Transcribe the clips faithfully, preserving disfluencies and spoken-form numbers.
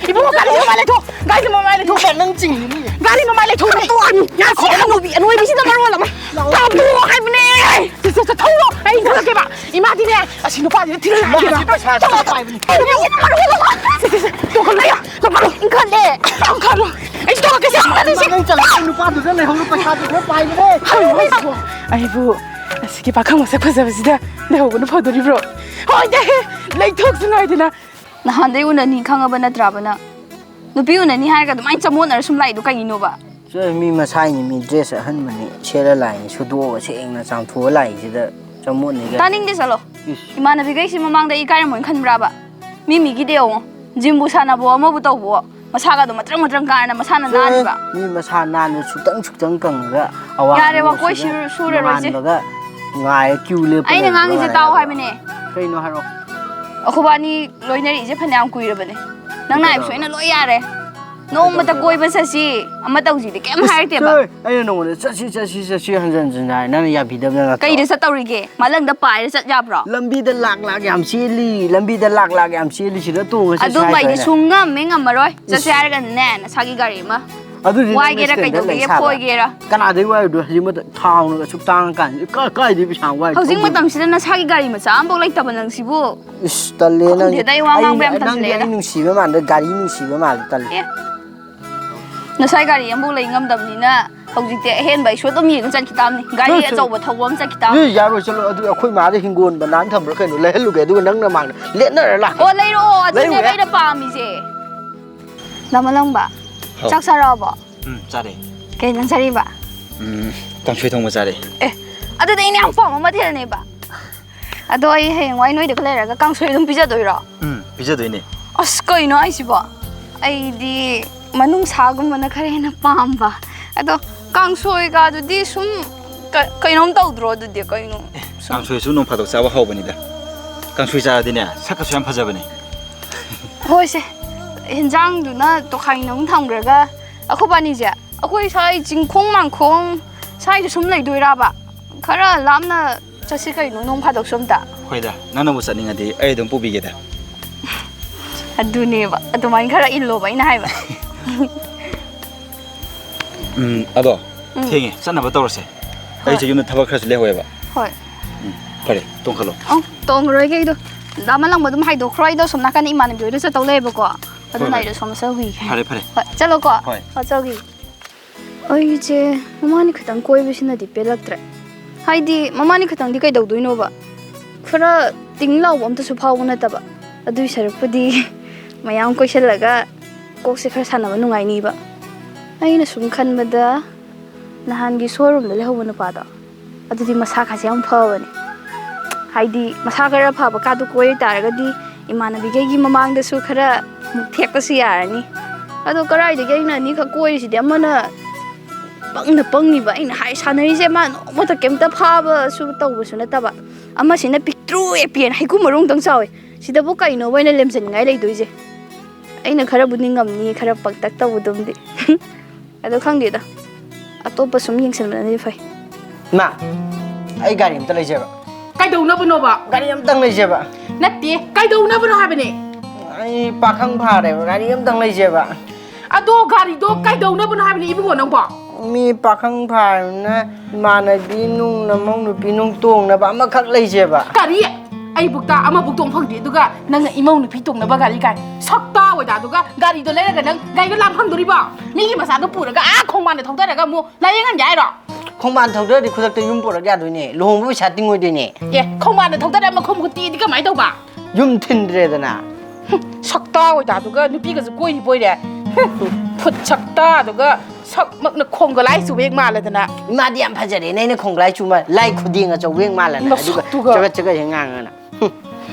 ꯏꯕꯨꯡꯉꯣ, ꯒꯥꯔꯤꯁꯦ ꯃꯃꯥꯏ ꯂꯩꯊꯣꯛ꯫ ꯒꯥꯔꯤꯁꯦ ꯃꯃꯥꯏ ꯂꯩꯊꯣꯛ꯫ ꯅꯪ ꯆꯤꯡꯉꯤꯅꯤ꯫ ꯒꯥꯔꯤ ꯃꯃꯥꯏ ꯂꯩꯊꯣꯛ꯫ ꯇꯣꯛꯑꯅꯤ꯫ ꯉꯥꯏꯈꯣ, ꯑꯅꯣꯏꯕꯤ, ꯑꯅꯣꯏꯕꯤꯁꯤꯅ ꯃꯔꯣꯜ ꯑꯃ꯫ ꯇꯥꯕ꯭ꯔꯣ ꯍꯥꯏꯕꯅꯦ꯫ ꯁꯦ, ꯁꯦ, ꯁꯦ, ꯊꯧꯔꯣ꯫ ꯑꯩ ꯊꯧꯔꯛꯀꯦꯕ꯫ ꯏꯃꯥꯗꯤꯅꯦ, ꯑꯁꯤ ꯅꯨꯄꯥꯁꯤꯅ ꯊꯤꯜꯂꯛꯑꯒꯦꯕ꯫ ꯏꯃꯥꯁꯤ ꯄꯩꯁꯥ ꯈꯔ ꯄꯥꯏꯕꯅꯤ꯫ ꯁꯦ, ꯁꯦ, ꯁꯦ, ꯇꯣꯡꯈꯠꯂꯣ, ꯇꯣꯡꯈꯠꯂꯣ꯫ ꯏꯟꯈꯠꯂꯦ꯫ ꯇꯣꯡꯈꯠꯂꯣ꯫ ꯑꯩ ꯇꯣꯡꯈꯠꯀꯦ, ꯁꯦ, ꯁꯦ, ꯁꯦ꯫ ꯅꯪ ꯆꯠꯂꯣ, ꯑꯩ ꯅꯨꯄꯥꯗꯨꯗ ꯂꯩꯍꯧꯔꯣ, ꯄꯩꯁꯥꯗꯨ ꯈꯔ ꯄꯥꯏꯕꯅꯦ꯫ ꯑꯩꯕꯨ, ꯑꯩꯕꯨ ꯑꯁꯤꯒꯤ ꯄꯥꯈꯪ ꯃꯁꯛ ꯐꯖꯕꯁꯤꯗ ꯂꯩꯍꯧꯕꯅ ꯐꯗꯣꯔꯤꯕ꯭ꯔꯣ? ꯍꯣꯏꯅꯦ, ꯂꯩꯊꯣꯛꯁꯨ ꯉꯥꯏꯗꯅ꯫ ꯅꯍꯥꯟꯗꯩ ꯎꯅꯅꯤ ꯈꯪꯉꯕ ꯅꯠꯇ꯭ꯔꯥꯕ ꯅꯪ? ꯅꯨꯄꯤ ꯎꯅꯅꯤ ꯍꯥꯏꯔꯒ ꯑꯗꯨꯃꯥꯏꯅ ꯆꯃꯣꯠꯅꯔ ꯁꯨꯝ ꯂꯥꯛꯏꯗꯣ ꯀꯩꯒꯤꯅꯣꯕ? ꯆꯠꯂꯣꯍꯦ, ꯃꯤ ꯃꯁꯥꯏꯅꯤ, ꯃꯤ ꯗ꯭ꯔꯦꯁ ꯑꯍꯟꯕꯅꯤ ꯁꯦꯠꯂ ꯂꯥꯛꯏꯅꯤ, ꯁꯨꯗꯣꯛꯑꯒ ꯁꯦꯡꯅ ꯆꯥꯝꯊꯣꯛꯑ ꯂꯥꯛꯏꯁꯤꯗ ꯆꯃꯣꯠꯅꯩ ꯀꯥꯏꯅ꯫ ꯇꯥꯅꯤꯡꯗꯦ, ꯆꯠꯂꯣ꯫ ꯏꯁ꯫ ꯏꯃꯥꯟꯅꯕꯤꯈꯩꯁꯤ ꯃꯃꯥꯡꯗ ꯏꯀꯥꯏꯔꯝꯃꯣꯏꯅ ꯈꯟꯕ꯭ꯔꯥꯕ? ꯃꯤ ꯃꯤꯒꯤꯗꯤ ꯌꯦꯡꯉꯣ, ꯖꯤꯝꯕꯨ ꯁꯥꯟꯅꯕꯣ ꯑꯃꯕꯨ ꯇꯧꯕꯣ, ꯃꯁꯥꯒꯗꯣ ꯃꯇ꯭ꯔꯪ ꯃꯇ꯭ꯔꯪ ꯀꯥꯔꯅ ꯃꯁꯥꯅ ꯆꯠꯂꯣꯍꯦ, ꯅꯥꯜꯂꯤꯕ꯫ ꯃꯤ ꯃꯁꯥ ꯅꯥꯟꯅ ꯁꯨꯛꯇꯪ ꯁꯨꯛꯇꯪ ꯀꯪꯉꯒ ꯑꯋꯥꯡ ꯌꯥꯔꯦ, ꯋꯥꯀꯣꯏ ꯅꯣꯡꯁꯤꯗ ꯁꯤꯔꯨ-, ꯁꯨꯔꯔꯣꯏꯁꯦ꯫ ꯅꯣꯡꯉꯥꯟꯕꯒ ꯉꯥꯏꯔ ꯀ꯭ꯌꯨ ꯂꯦꯞꯄ ꯑꯩꯅ ꯂꯩꯕꯗꯣ ꯉꯥꯡꯉꯤꯁꯦ ꯉꯥꯏꯔꯦ ꯇꯥꯎ ꯍꯥꯏꯕ꯫ ꯍꯥꯏꯕꯅꯦ꯫ ꯀꯩꯅꯣ ꯍꯥꯏꯔꯣ꯫ ꯑꯩꯈꯣꯏꯕꯥꯅꯤ ꯂꯣꯏꯅꯔꯛꯏꯁꯦ ꯐꯅꯌꯥꯝ ꯀꯨꯏꯔꯕꯅꯦ꯫ ꯅꯪꯅ ꯍꯥꯏꯕ ꯀꯩꯗꯧꯔꯕ? ꯁꯣꯏꯅ ꯂꯣꯏ ꯌꯥꯔꯦ꯫ ꯅꯣꯡꯃꯇ ꯀꯩꯗꯧꯔꯕ? ꯀꯣꯏꯕ ꯆꯠꯁꯤ, ꯑꯃ ꯇꯧꯁꯤꯗꯤ ꯀꯩꯝ ꯏꯁ, ꯍꯥꯏꯔꯛꯇꯦꯕ꯫ ꯆꯠꯂꯣꯍꯦ꯫ ꯑꯩꯅ ꯅꯉꯣꯟꯗ ꯆꯠꯁꯤ, ꯆꯠꯁꯤ, ꯆꯠꯁꯤ ꯍꯟꯖꯟ ꯍꯟꯖꯟ ꯍꯥꯏ, ꯅꯪꯅ ꯌꯥꯕꯤꯗꯕꯗ ꯅꯠꯇ꯭ꯔꯣ? ꯀꯩꯗ ꯆꯠꯇꯧꯔꯤꯒꯦ? ꯃꯥꯂꯪꯗ ꯄꯥꯏꯔ ꯆꯠ ꯌꯥꯕ꯭ꯔꯣ? ꯂꯝꯕꯤꯗ ꯂꯥꯛ ꯂꯥꯛ ꯌꯥꯝ ꯆꯦꯜꯂꯤ, ꯂꯝꯕꯤꯗ ꯂꯥꯛ ꯂꯥꯛ ꯌꯥꯝ ꯆꯦꯜꯂꯤ, ꯁꯤꯗ ꯇꯣꯡꯉ ꯆꯠꯁꯤ ꯑꯗꯨꯝꯕ ꯍꯥꯏꯗ꯭ꯔꯣ ꯑꯩꯗꯤ ꯑꯩꯅ? ꯁꯨꯡꯉꯝ ꯍꯦꯛ ꯉꯝꯃꯔꯣꯏ꯫ ꯆꯠꯁꯦ ꯏꯁ꯫ ꯍꯥꯏꯔꯒꯅꯅꯦ, ꯅꯁꯥꯒꯤ ꯒꯥꯔꯤ ꯑꯃ꯫ ꯑꯗꯨꯗꯤ ꯅꯪꯅ ꯋꯥꯏꯒꯦꯔꯥ ꯁ꯭ꯇꯦꯟꯗꯔꯗ ꯀꯩꯗꯧꯒꯦꯒꯦ ꯂꯩ ꯁꯥꯕ꯫ ꯐꯣꯏꯒꯦꯔꯥ? ꯀꯅꯥꯗꯩ ꯋꯥꯏꯔꯨꯗꯣꯏ? ꯍꯧꯖꯤꯛ ꯃꯇꯝ ꯊꯥꯎꯅꯒ ꯑꯁꯨꯛ ꯇꯥꯡꯉꯀꯥꯟꯁꯤꯗ ꯀꯥ-, ꯀꯥꯏꯗꯩ ꯄꯩꯁꯥ ꯋꯥꯏ-, ꯍꯧꯖꯤꯛ ꯊꯧꯗꯣꯏꯅꯣ? ꯃꯇꯝꯁꯤꯗ ꯅꯁꯥꯒꯤ ꯒꯥꯔꯤ ꯃꯆꯥ ꯑꯃꯐꯥꯎ ꯂꯩꯇꯕ ꯅꯪꯁꯤꯕꯨ꯫ ꯏꯁ, ꯇꯜꯂꯦ ꯅꯪ꯫ ꯈꯪꯗꯦꯗ, ꯑꯩ ꯋꯥ ꯑꯩ, ꯉꯥꯡꯕ ꯌꯥꯝ ꯅꯪꯗꯤ ꯇꯜꯂꯦꯗ꯫ ꯑꯩ ꯅꯨꯡꯁꯤꯕ ꯃꯥꯟꯗ ꯒꯥꯔꯤ ꯅꯨꯡꯁꯤꯕ ꯃꯥꯜꯂꯦ, ꯇꯜꯂꯦ꯫ ꯑꯦ꯫ ꯅꯁꯥꯏ ꯒꯥꯔꯤ ꯑꯃꯐꯥꯎ ꯂꯩ ꯉꯝꯗꯕꯅꯤꯅ ꯍꯧꯖꯤꯛꯇꯤ ꯑꯍꯦꯟꯕ ꯑꯩꯁꯨ ꯑꯗꯨꯝ ꯌꯦꯡꯉ ꯆꯠꯈꯤ ꯇꯥꯕꯅꯤ꯫ ꯒꯥꯔꯤ ꯆꯠꯁꯦ꯫ ꯑꯆꯧꯕ ꯊꯧꯕ ꯑꯃ ꯆꯠꯈꯤ ꯇꯥꯕꯅꯤ꯫ ꯑꯦ, ꯌꯥꯔꯣꯏ, ꯆꯠꯂꯣ꯫ ꯑꯗꯨ ꯑꯩꯈꯣꯏ ꯃꯥꯗ ꯍꯤꯡꯒꯣꯜ ꯃꯅꯥ ꯊꯝꯕ꯭ꯔꯥ ꯀꯩꯅꯣ ꯂꯩꯍꯜꯂꯨꯒꯦ, ꯑꯗꯨꯒ ꯅꯪ ꯅꯃꯥꯡꯗ ꯂꯦꯠꯅꯔ ꯂꯥꯛꯀꯦ꯫ ꯑꯣ, ꯂꯩꯔꯛꯑꯣ, ꯑꯗꯨꯅꯦꯕ ꯂꯩꯔꯨꯔꯦ꯫ ꯑꯩꯅ ꯄꯥꯝꯃꯤꯁꯦ꯫ ꯂꯃ ꯂꯪꯕ, ꯍꯥꯎ꯫ ꯆꯥꯛ ꯆꯥꯔꯛꯑꯕꯣ? ꯎꯝ, ꯆꯥꯔꯦ꯫ ꯀꯩ ꯏꯟꯖꯥꯡ ꯆꯥꯔꯤꯕ? ꯎꯝ, ꯀꯥꯡꯁꯣꯏ ꯊꯣꯡꯕ ꯆꯥꯔꯦ꯫ ꯑꯦ, ꯑꯗꯨꯗꯤ ꯑꯩꯅ ꯌꯥꯝ ꯄꯥꯝꯕ ꯃꯊꯦꯜꯅꯦꯕ꯫ ꯑꯗꯣ ꯑꯩ ꯍꯌꯦꯡꯋꯥꯏ ꯅꯣꯏꯗꯒ ꯂꯩꯔꯒ ꯀꯥꯡꯁꯣꯏ ꯑꯗꯨꯝ ꯄꯤꯖꯗꯣꯏꯔꯣ? ꯎꯝ, ꯄꯤꯖꯗꯣꯏꯅꯦ꯫ ꯑꯁ, ꯀꯩꯅꯣ ꯍꯥꯏꯁꯤꯕꯣ? ꯑꯩꯗꯤ ꯃꯅꯨꯡꯁꯥꯒꯨꯝꯕꯅ ꯈꯔ ꯍꯦꯟꯅ ꯄꯥꯝꯕ꯫ ꯑꯗꯣ ꯀꯥꯡꯁꯣꯏꯒꯗꯨꯗꯤ ꯁꯨꯝ ꯀ-, ꯀꯩꯅꯣꯝ ꯇꯧꯗ꯭ꯔꯣ ꯑꯗꯨꯗꯤ? ꯀꯩꯅꯣ? ꯁꯨꯝ ꯀꯥꯡꯁꯣꯏꯁꯨ ꯅꯣꯡ ꯐꯥꯗꯣꯛ ꯆꯥꯕ ꯍꯥꯎꯕꯅꯤꯗ꯫ ꯀꯥꯡꯁꯣꯏ ꯆꯥꯔꯗꯤꯅꯦ, ꯁꯛꯀꯁꯨ ꯌꯥꯝ ꯐꯖꯕꯅꯦ꯫ ꯍꯣꯏꯁꯦ, ꯍꯦꯟꯖꯥꯡꯗꯨꯅ ꯇꯣꯈꯥꯏꯅ ꯑꯃꯨꯛ ꯊꯝꯈ꯭ꯔꯒ ꯑꯩꯈꯣꯏꯕꯥꯅꯤꯁꯦ ꯑꯩꯈꯣꯏ ꯁ꯭ꯋꯥꯏ ꯆꯤꯡꯈꯣꯡ ꯃꯥꯡꯈꯣꯡ ꯁ꯭ꯋꯥꯏꯗ ꯁꯨꯝ ꯂꯩꯗꯣꯏꯔꯕ? ꯈꯔ ꯂꯥꯞꯅ ꯆꯠꯁꯤ ꯀꯩꯅꯣ, ꯅꯣꯡ ꯐꯥꯗꯣꯛꯁꯨ ꯑꯝꯇ꯫ ꯍꯣꯏꯗ, ꯅꯪꯅꯕꯨ ꯆꯠꯅꯤꯡꯉꯗꯤ ꯑꯩ ꯑꯗꯨꯝ ꯄꯨꯕꯤꯒꯦꯗ꯫ ꯑꯗꯨꯅꯦꯕ, ꯑꯗꯨꯃꯥꯏꯅ ꯈꯔ ꯏꯜꯂꯣꯕ ꯑꯩꯅ ꯍꯥꯏꯕ꯫ ꯎꯝ, ꯑꯗꯣ ꯊꯦꯡꯉꯦ, ꯆꯠꯅꯕ ꯇꯧꯔꯁꯦ꯫ ꯑꯩꯁꯦ ꯌꯨꯝꯗ ꯊꯕꯛ ꯈꯔꯁꯨ ꯂꯩꯍꯧꯋꯦꯕ꯫ ꯍꯣꯏ꯫ ꯎꯝ, ꯐꯔꯦ, ꯇꯣꯡꯈꯠꯂꯣ꯫ ꯑꯧ, ꯇꯣꯡꯉꯔꯣꯏꯒꯦ ꯑꯩꯗꯣ꯫ ꯗꯥ ꯃꯂꯪꯕ ꯑꯗꯨꯝ ꯍꯥꯏꯗꯣꯛꯈ꯭ꯔꯣ, ꯑꯩꯗꯣ ꯁꯣꯝ ꯅꯥꯀꯟꯗ ꯏꯃꯥꯟꯅꯕꯤ ꯍꯣꯏꯗ ꯆꯠꯇꯧ ꯂꯩꯌꯦꯕꯀꯣ꯫ ꯑꯗꯨꯅ ꯍꯣꯏ꯫ ꯑꯩꯗꯣ ꯁꯣꯝꯗ ꯆꯠꯂꯨꯈꯤꯒꯦ꯫ ꯐꯔꯦ, ꯐꯔꯦ꯫ ꯍꯣꯏ, ꯆꯠꯂꯣꯀꯣ꯫ ꯍꯣꯏ꯫ ꯍꯣꯏ, ꯆꯠꯂꯨꯈꯤꯒꯦ꯫ ꯑꯩꯁꯦ ꯃꯃꯥꯅꯤ ꯈꯛꯇꯪ ꯀꯣꯏꯕꯁꯤꯅꯗꯤ ꯄꯦꯜꯂꯛꯇ꯭ꯔꯦ꯫ ꯍꯥꯏꯗꯤ ꯃꯃꯥꯅꯤ ꯈꯛꯇꯪꯗꯤ ꯀꯩꯗꯧꯗꯣꯏꯅꯣꯕ? ꯈꯔ ꯇꯤꯡ ꯂꯥꯎꯕ ꯑꯝꯇꯁꯨ ꯐꯥꯎꯕ ꯅꯠꯇꯕ꯫ ꯑꯗꯨꯏ ꯁꯔꯨꯛꯄꯨꯗꯤ ꯃꯌꯥꯝ ꯀꯣꯏꯁꯜꯂꯒ ꯀꯣꯛꯁꯦ ꯈꯔ ꯁꯥꯟꯅꯕ ꯅꯨꯡꯉꯥꯏꯅꯤꯕ꯫ ꯑꯩꯅ ꯁꯨꯝ ꯈꯟꯕꯗ ꯅꯍꯥꯟꯒꯤ ꯁꯣꯔꯨꯝꯗ ꯂꯩꯍꯧꯕ ꯅꯨꯄꯥꯗꯣ, ꯑꯗꯨꯗꯤ ꯃꯁꯥ ꯈꯥꯁꯦ ꯌꯥꯝ ꯐꯕꯅꯦ꯫ ꯍꯥꯏꯗꯤ ꯃꯁꯥ ꯈꯔ ꯐꯕ ꯀꯥꯗꯣ ꯀꯣꯏ ꯇꯥꯔꯒꯗꯤ ꯏꯃꯥꯟꯅꯕꯤꯈꯩꯒꯤ ꯃꯃꯥꯡꯗꯁꯨ ꯈꯔ ꯃꯨꯛ ꯊꯦꯛꯄꯁꯨ ꯌꯥꯔꯅꯤ꯫ ꯑꯗꯣ ꯀꯔꯥꯏꯗꯒꯤ ꯑꯩꯅ ꯑꯅꯤꯈꯛ ꯀꯣꯏꯔꯤꯁꯤꯗꯤ ꯑꯃꯅ ꯄꯪꯅ ꯄꯪꯉꯤꯕ꯫ ꯑꯩꯅ ꯍꯥꯏ ꯁꯥꯟꯅꯔꯤꯁꯦ ꯃꯥ ꯅꯣꯡꯃꯇ ꯀꯩꯝꯇ ꯐꯥꯕꯁꯨ ꯇꯧꯕꯁꯨ ꯅꯠꯇꯕ꯫ ꯑꯃꯁꯤꯅ ꯄꯤꯛꯇ꯭ꯔꯨ ꯍꯦꯛ ꯄꯤꯛꯑꯦꯅ ꯍꯩꯀꯨ ꯃꯔꯨ ꯑꯃꯨꯛꯇꯪ ꯆꯥꯎꯋꯦ꯫ ꯁꯤꯗꯕꯨ ꯀꯩꯅꯣꯕ ꯑꯩꯅ ꯂꯦꯝꯖꯅꯤꯡꯉꯥꯏ ꯂꯩꯗꯣꯏꯁꯦ? ꯑꯩꯅ ꯈꯔꯕꯨꯗꯤ ꯉꯝꯅꯤ, ꯈꯔ ꯄꯪꯇꯛ ꯇꯧꯕꯗꯨꯝꯗꯤ꯫ ꯑꯗꯣ ꯈꯪꯗꯦꯗ, ꯑꯇꯣꯞꯄ ꯁꯨꯝ ꯌꯦꯡꯁꯤꯟꯕꯅꯗꯤ ꯐꯩ꯫ ꯏꯃꯥ, ꯑꯩ ꯒꯥꯔꯤ ꯑꯝꯇ ꯂꯩꯖꯦꯕ꯫ ꯀꯩꯗꯧꯅꯕꯅꯣꯕ? ꯒꯥꯔꯤ ꯑꯝꯇꯪ ꯂꯩꯖꯦꯕ꯫ ꯅꯠꯇꯦ, ꯀꯩꯗꯧꯅꯕꯅꯣ ꯍꯥꯏꯕꯅꯦ? ꯑꯩ ꯄꯥꯈꯪ ꯐꯥꯔꯦꯕ, ꯒꯥꯔꯤ ꯑꯝꯇꯪ ꯂꯩꯖꯦꯕ꯫ ꯑꯗꯣ ꯒꯥꯔꯤꯗꯣ ꯀꯩꯗꯧꯅꯕꯅꯣ ꯍꯥꯏꯕꯅꯦ ꯏꯕꯨꯡꯉꯣ ꯅꯪꯕꯣ? ꯃꯤ ꯄꯥꯈꯪ ꯐꯥꯔꯕꯅꯤꯅ ꯏꯃꯥꯟꯅꯕꯤ ꯅꯨꯡ, ꯅꯃꯧ ꯅꯨꯄꯤ ꯅꯨꯡ ꯇꯣꯡꯅꯕ ꯑꯃꯈꯛ ꯂꯩꯖꯦꯕ꯫ ꯀꯔꯤ? ꯑꯩꯕꯨꯛꯇ ꯑꯃꯕꯨꯛ ꯇꯣꯡ ꯐꯪꯗꯦ, ꯑꯗꯨꯒ ꯅꯪꯅ ꯏꯃꯧ ꯅꯨꯄꯤ ꯇꯣꯡꯅꯕ ꯒꯥꯔꯤ ꯀꯥꯏ? ꯁꯛꯇꯥ ꯑꯣꯏꯗ, ꯑꯗꯨꯒ ꯒꯥꯔꯤꯗꯣ ꯂꯩꯔꯒ ꯅꯪ ꯒꯥꯔꯤꯗꯣ ꯂꯥꯟ ꯐꯪꯗꯣꯔꯤꯕꯣ? ꯃꯤꯒꯤ ꯃꯆꯥꯗꯣ ꯄꯨꯔꯒ ꯑꯥ ꯈꯣꯡꯕꯥꯟꯗ ꯊꯧꯗꯔꯒ ꯑꯃꯨꯛ ꯂꯥꯏꯌꯦꯡꯍꯟꯒꯦ ꯍꯥꯏꯔꯣ? ꯈꯣꯡꯕꯥꯟ ꯊꯧꯗꯔꯗꯤ ꯈꯨꯗꯛꯇ ꯌꯨꯝ ꯄꯨꯔꯛ ꯌꯥꯗꯣꯏꯅꯦ, ꯂꯨꯍꯣꯡꯕ ꯄꯩꯁꯥ ꯇꯤꯡꯉꯣꯏꯗꯣꯏꯅꯦ꯫ ꯑꯦ, ꯈꯣꯡꯕꯥꯟꯗ ꯊꯧꯗꯔ ꯑꯃ ꯈꯣꯡ ꯈꯨꯠꯇꯤꯗꯤ ꯀꯃꯥꯏꯅ ꯇꯧꯕ? ꯌꯨꯝ ꯊꯤꯟꯗ꯭ꯔꯦꯗꯅ꯫ ꯁꯛꯇꯥ ꯑꯣꯏꯗ, ꯑꯗꯨꯒ ꯅꯨꯄꯤꯒꯁꯨ ꯀꯣꯏꯔꯤꯕ ꯑꯣꯏꯔꯦ꯫ ꯐꯨꯠ ꯁꯛꯇꯥ, ꯑꯗꯨꯒ ꯁꯛꯃꯛꯅ ꯈꯣꯡꯒ ꯂꯥꯏ ꯆꯨꯕ ꯍꯦꯛ ꯃꯥꯜꯂꯗꯅ꯫ ꯏꯃꯥꯗꯤ ꯌꯥꯝ ꯐꯖꯔꯦꯅꯦ, ꯑꯩꯅ ꯈꯣꯡꯒ꯭ꯔꯥꯏ ꯆꯨꯃ ꯂꯥꯏ ꯈꯨꯗꯦꯡ ꯑꯆꯧꯕ ꯍꯦꯛ ꯃꯥꯜꯂꯅ꯫ ꯑꯗꯨꯒ ꯅꯁꯛꯇꯨꯒ꯫ ꯆꯒꯠ ꯆꯒꯠ ꯍꯦꯛ ꯉꯥꯡꯉꯅ꯫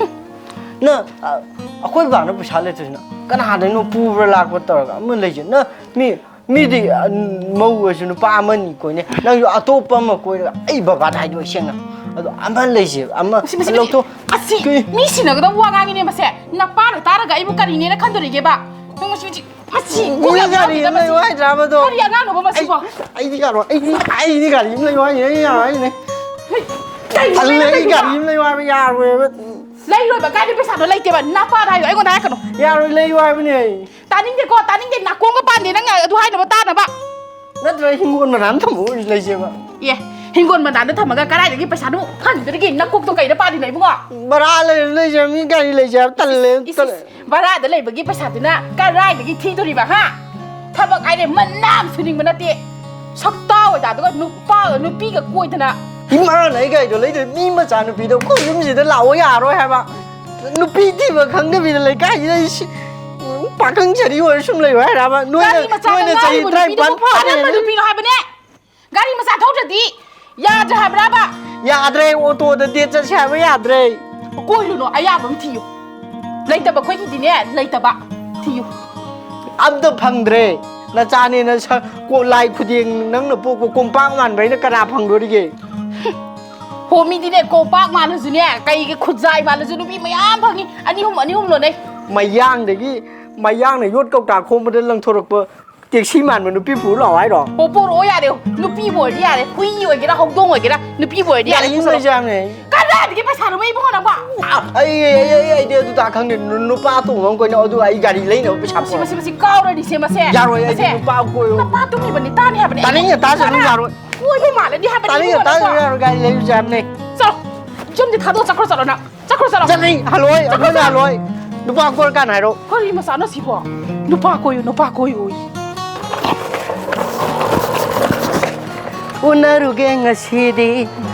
ꯅꯪ, ꯑ, ꯑꯩꯈꯣꯏ ꯕꯥꯅ ꯄꯩꯁꯥ ꯂꯩꯇ꯭ꯔꯁꯤꯅ ꯀꯅꯥꯗꯩꯅꯣ ꯄꯨꯕ꯭ꯔꯥ ꯂꯥꯛꯄ ꯇꯧꯔꯒ ꯑꯃ ꯂꯩꯁꯦ꯫ ꯅꯪ ꯃꯤ, ꯃꯤꯗꯤ, ꯑ, ꯃꯧ ꯑꯣꯏꯔꯁꯨ ꯅꯨꯄꯥ ꯑꯃꯅꯤ ꯀꯣꯏꯅꯦ, ꯅꯪꯁꯨ ꯑꯇꯣꯞꯄ ꯑꯃ ꯀꯣꯏꯔꯒ ꯑꯩ ꯕꯕꯥꯗ ꯍꯥꯏꯗꯣꯛꯑꯣ ꯁꯦꯡꯅ꯫ ꯑꯗꯣ ꯑꯃ ꯂꯩꯁꯦ, ꯑꯃ ꯃꯁꯤ, ꯃꯁꯤ, ꯂꯧꯊꯣꯛ꯫ ꯑꯁꯤ ꯀꯩ? ꯃꯤ ꯁꯤꯟꯅꯒꯗꯕ ꯋꯥ ꯉꯥꯡꯉꯤꯅꯦ ꯃꯁꯦ꯫ ꯅꯄꯥꯅ ꯇꯥꯔꯒ ꯑꯩꯕꯨ ꯀꯔꯤꯅꯦꯅ ꯈꯟꯗꯣꯔꯤꯒꯦꯕ? ꯅꯪ ꯃꯁꯤ, ꯃꯁꯤ, ꯃꯁꯤ ꯀꯣꯛ ꯃꯤ ꯌꯥꯝ ꯒꯥꯔꯤ ꯉꯥꯎꯈꯤꯗ ꯑꯃ ꯂꯩꯌꯣ ꯃꯁꯤꯕꯣ꯫ ꯍꯥꯏꯗ꯭ꯔꯥꯕꯗꯣ? ꯀꯔꯤ ꯑꯉꯥꯡꯅꯣꯕ ꯃꯁꯤꯕꯣ? ꯑꯩ, ꯑꯩꯗꯤ ꯌꯥꯔꯣꯏ, ꯑꯩꯗꯤ, ꯑꯩꯗꯤ ꯒꯥꯔꯤ ꯑꯃ ꯂꯩꯌꯣ ꯍꯥꯏꯅꯦ, ꯑꯩ ꯌꯥꯔꯣꯏ ꯍꯥꯏꯅꯦ꯫ ꯀꯩꯅꯣ ꯇꯜꯂꯦ, ꯅꯪ ꯑꯩ ꯇꯧꯔꯤꯗꯣ? ꯒꯥꯔꯤ ꯑꯃ ꯂꯩꯌꯣ ꯍꯥꯏꯕ ꯌꯥꯔꯣꯏꯕ꯫ ꯂꯩꯔꯣꯏꯕ, ꯀꯥꯏꯗꯩ ꯄꯩꯁꯥꯅꯣ? ꯂꯩꯇꯦꯕ, ꯅꯄꯥꯗ ꯍꯥꯏꯌꯣ, ꯑꯩꯉꯣꯟꯗ ꯍꯥꯏꯔꯛꯀꯅꯨ꯫ ꯌꯥꯔꯣꯏ, ꯂꯩꯌꯨ ꯍꯥꯏꯕꯅꯦ꯫ ꯇꯥꯅꯤꯡꯗꯦꯀꯣ, ꯇꯥꯅꯤꯡꯗꯦ, ꯅꯥꯀꯣꯡꯒ ꯄꯥꯟꯗꯦ ꯅꯪ ꯑꯗꯨ ꯍꯥꯏꯅꯕ ꯇꯥꯅꯕ꯫ ꯅꯠꯇ꯭ꯔꯒ ꯍꯤꯡꯒꯣꯜ ꯃꯅꯥꯗ ꯊꯝꯃꯣ ꯑꯣꯏꯔꯁꯨ ꯂꯩꯖꯦꯕ꯫ ꯑꯦ, ꯍꯤꯡꯒꯣꯜ ꯃꯅꯥꯗ ꯊꯝꯃꯒ ꯀꯗꯥꯏꯗꯒꯤ ꯄꯩꯁꯥꯅꯣ ꯐꯪꯗꯣꯔꯤꯒꯦ? ꯅꯀꯣꯛꯇꯣ ꯀꯩꯗ ꯄꯥꯜꯂꯤꯅꯣ ꯏꯕꯨꯡꯉꯣ? ꯚꯔꯥ ꯂꯩꯔ ꯂꯩꯖꯦ, ꯃꯤ ꯒꯥꯔꯤ ꯂꯩꯖꯦ ꯍꯥꯏꯕ ꯇꯜꯂꯦ, ꯏꯁ, ꯇꯜꯂꯦ꯫ ꯏꯁ, ꯚꯔꯥꯗ ꯂꯩꯕꯒꯤ ꯄꯩꯁꯥꯗꯨꯅ ꯀꯗꯥꯏꯗꯒꯤ ꯊꯤꯗꯣꯔꯤꯕ, ꯍꯥ? ꯊꯕꯛ ꯍꯥꯏꯔꯦ ꯃꯅꯥ ꯑꯃ ꯁꯨꯅꯤꯡꯕ ꯅꯠꯇꯦ꯫ ꯁꯛꯇꯥ ꯑꯣꯏꯗ, ꯑꯗꯨꯒ ꯅꯨꯄꯥꯒ ꯅꯨꯄꯤꯒ ꯀꯣꯏꯗꯅ꯫ ꯏꯃꯥꯅ ꯑꯩ ꯒꯥꯔꯤꯗꯣ ꯂꯩꯗꯣꯏ, ꯃꯤ ꯃꯆꯥ ꯅꯨꯄꯤꯗꯣ ꯑꯩꯈꯣꯏ ꯌꯨꯝꯁꯤꯗ ꯂꯥꯛꯑꯣ ꯌꯥꯔꯣꯏ ꯍꯥꯏꯕ꯫ ꯅꯨꯄꯤ ꯊꯤꯕ ꯈꯪꯗꯕꯤꯗ ꯂꯩꯀꯥꯏꯁꯤꯗ ꯑꯩ ꯁꯤ-, ꯄꯥꯈꯪ ꯁꯥꯔꯤ ꯑꯣꯏꯔ ꯁꯨꯝ ꯂꯩꯌꯨ ꯍꯥꯏꯔꯕ? ꯅꯣꯏꯅ, ꯒꯥꯔꯤ ꯃꯆꯥꯗ ꯅꯣꯏꯅ ꯆꯍꯤ ꯉꯥꯎꯔꯤꯕ ꯇꯔꯥꯅꯤꯄꯥꯟ ꯅꯨꯄꯤꯗꯨꯕꯨ ꯐꯥꯔꯦ꯫ ꯀꯔꯝꯕ ꯅꯨꯄꯤꯅꯣ ꯍꯥꯏꯕꯅꯦ? ꯒꯥꯔꯤ ꯃꯆꯥ ꯊꯧꯗ꯭ꯔꯗꯤ ꯌꯥꯗ꯭ꯔꯦ ꯍꯥꯏꯕ꯭ꯔꯕ? ꯌꯥꯗ꯭ꯔꯦ, ꯑꯣꯇꯣꯗ date ꯆꯠꯁꯦ ꯍꯥꯏꯕ ꯌꯥꯗ꯭ꯔꯦ꯫ ꯀꯣꯏꯔꯨꯅꯨ, ꯑꯌꯥꯕ ꯑꯃ ꯊꯤꯌꯨ꯫ ꯂꯩꯇꯕ ꯑꯩꯈꯣꯏꯒꯤꯗꯤꯅꯦ, ꯂꯩꯇꯕ ꯊꯤꯌꯨ꯫ ꯑꯝꯇ ꯐꯪꯗ꯭ꯔꯦ꯫ ꯅꯆꯥꯅꯦꯅ ꯁ-, ꯀꯣ-, ꯂꯥꯏ ꯈꯨꯗꯦꯡ ꯅꯪꯅ ꯄꯣꯛꯄ ꯀꯣꯝꯄꯥꯛ ꯃꯥꯟꯕ ꯑꯩꯅ ꯀꯅꯥ ꯐꯪꯗꯣꯔꯤꯒꯦ? ꯍꯣ, ꯃꯤꯗꯤꯅꯦ, ꯀꯣꯝꯄꯥꯛ ꯃꯥꯜꯂꯁꯨꯅꯦ, ꯀꯩꯒꯤ ꯈꯨꯖꯥꯏ ꯃꯥꯜꯂꯁꯨ ꯅꯨꯄꯤ ꯃꯌꯥꯝ ꯐꯪꯉꯤ, ꯑꯅꯤ ꯑꯍꯨꯝ, ꯑꯅꯤ ꯑꯍꯨꯝ ꯂꯣꯟꯅꯩ꯫ ꯃꯌꯥꯡꯗꯒꯤ, ꯃꯌꯥꯡꯅ ꯌꯣꯠ ꯀꯧꯇꯥ ꯈꯣꯝꯕꯗ ꯂꯪꯊꯣꯔꯛꯄ ꯇꯦꯛꯁꯤ ꯃꯥꯟꯕ ꯅꯨꯄꯤ ꯄꯨꯔ ꯂꯥꯛꯑꯣ ꯍꯥꯏꯔꯣ? ꯑꯣ, ꯄꯣꯔꯛꯑꯣ ꯌꯥꯔꯦ꯫ ꯅꯨꯄꯤꯕꯨ ꯑꯣꯏꯔꯗꯤ ꯌꯥꯔꯦ, ꯍꯨꯏ ꯑꯣꯏꯒꯦꯔꯥ, ꯍꯧꯗꯣꯡ ꯑꯣꯏꯒꯦꯔꯥ, ꯅꯨꯄꯤꯕꯨ ꯑꯣꯏꯔꯗꯤ ꯌꯥꯔꯦ, ꯒꯥꯔꯤ ꯑꯃ ꯄꯨꯁꯜꯂꯣ꯫ ꯂꯩꯖꯕꯅꯦ꯫ ꯀꯗꯥꯏꯗꯒꯤ ꯄꯩꯁꯥꯅꯣ ꯏꯕꯨꯡꯉꯣ ꯅꯪꯕꯣ? ꯑꯩ, ꯑꯩ, ꯑꯩ, ꯑꯩꯗꯤ ꯑꯗꯨ ꯇꯥ ꯈꯪꯗꯦ꯫ ꯅꯨ-, ꯅꯨꯄꯥ ꯑꯇꯣꯡꯕ ꯑꯃ ꯀꯣꯏꯅ ꯑꯗꯨ ꯑꯩ ꯒꯥꯔꯤ ꯂꯩꯅꯕ ꯄꯩꯁꯥ ꯃꯁꯤ, ꯄꯨꯔꯛꯑꯣ꯫ ꯃꯁꯤ, ꯃꯁꯤ ꯀꯥꯎꯔꯅꯤ ꯁꯦ ꯃꯁꯦ꯫ ꯌꯥꯔꯣꯏ, ꯑꯩꯗꯤ ꯃꯁꯦ꯫ ꯅꯨꯄꯥ ꯀꯣꯏꯌꯣ꯫ ꯅꯨꯄꯥ ꯇꯨꯝꯃꯤꯕꯅꯤ ꯇꯥꯅꯤ ꯍꯥꯏꯕꯅꯦ꯫ ꯇꯥꯅꯤꯡꯉꯦ, ꯇꯥꯁꯅꯨ, ꯌꯥꯔꯣꯏ꯫ ꯀꯣꯏꯕ ꯃꯥꯜꯂꯅꯤ ꯍꯥꯏꯕꯅꯦ ꯇꯥꯅꯤꯡꯉꯦ, ꯏꯕꯨꯡꯉꯣ ꯇꯥꯁꯅꯨ, ꯅꯪꯕꯣ꯫ ꯌꯥꯔꯣꯏ, ꯒꯥꯔꯤ ꯂꯩꯔꯨꯁꯦ ꯍꯥꯏꯕꯅꯦ꯫ ꯆꯠꯂꯣ꯫ ꯌꯨꯝꯗꯤ ꯊꯥꯗꯣꯛꯑ ꯆꯠꯈ꯭ꯔꯣ, ꯆꯠꯂꯣ ꯅꯪ꯫ ꯆꯠꯈ꯭ꯔꯣ, ꯆꯠꯂꯣ꯫ ꯆꯠꯂꯤ, ꯍꯜꯂꯣꯏ, ꯆꯠꯈ꯭ꯔꯣ, ꯑꯩꯈꯣꯏꯅ ꯆꯠꯂꯣ꯫ ꯍꯜꯂꯣꯏ꯫ ꯅꯨꯄꯥ ꯀꯣꯏꯔꯀꯥꯟꯗ ꯍꯥꯏꯔꯣ꯫ ꯀꯔꯤ ꯃꯆꯥꯅꯣ ꯁꯤꯕꯣ? ꯅꯨꯄꯥ ꯀꯣꯏꯌꯨ, ꯅꯨꯄꯥ ꯀꯣꯏꯌꯨ꯫ ꯎꯅꯔꯨꯒꯦ ꯉꯁꯤꯗꯤ,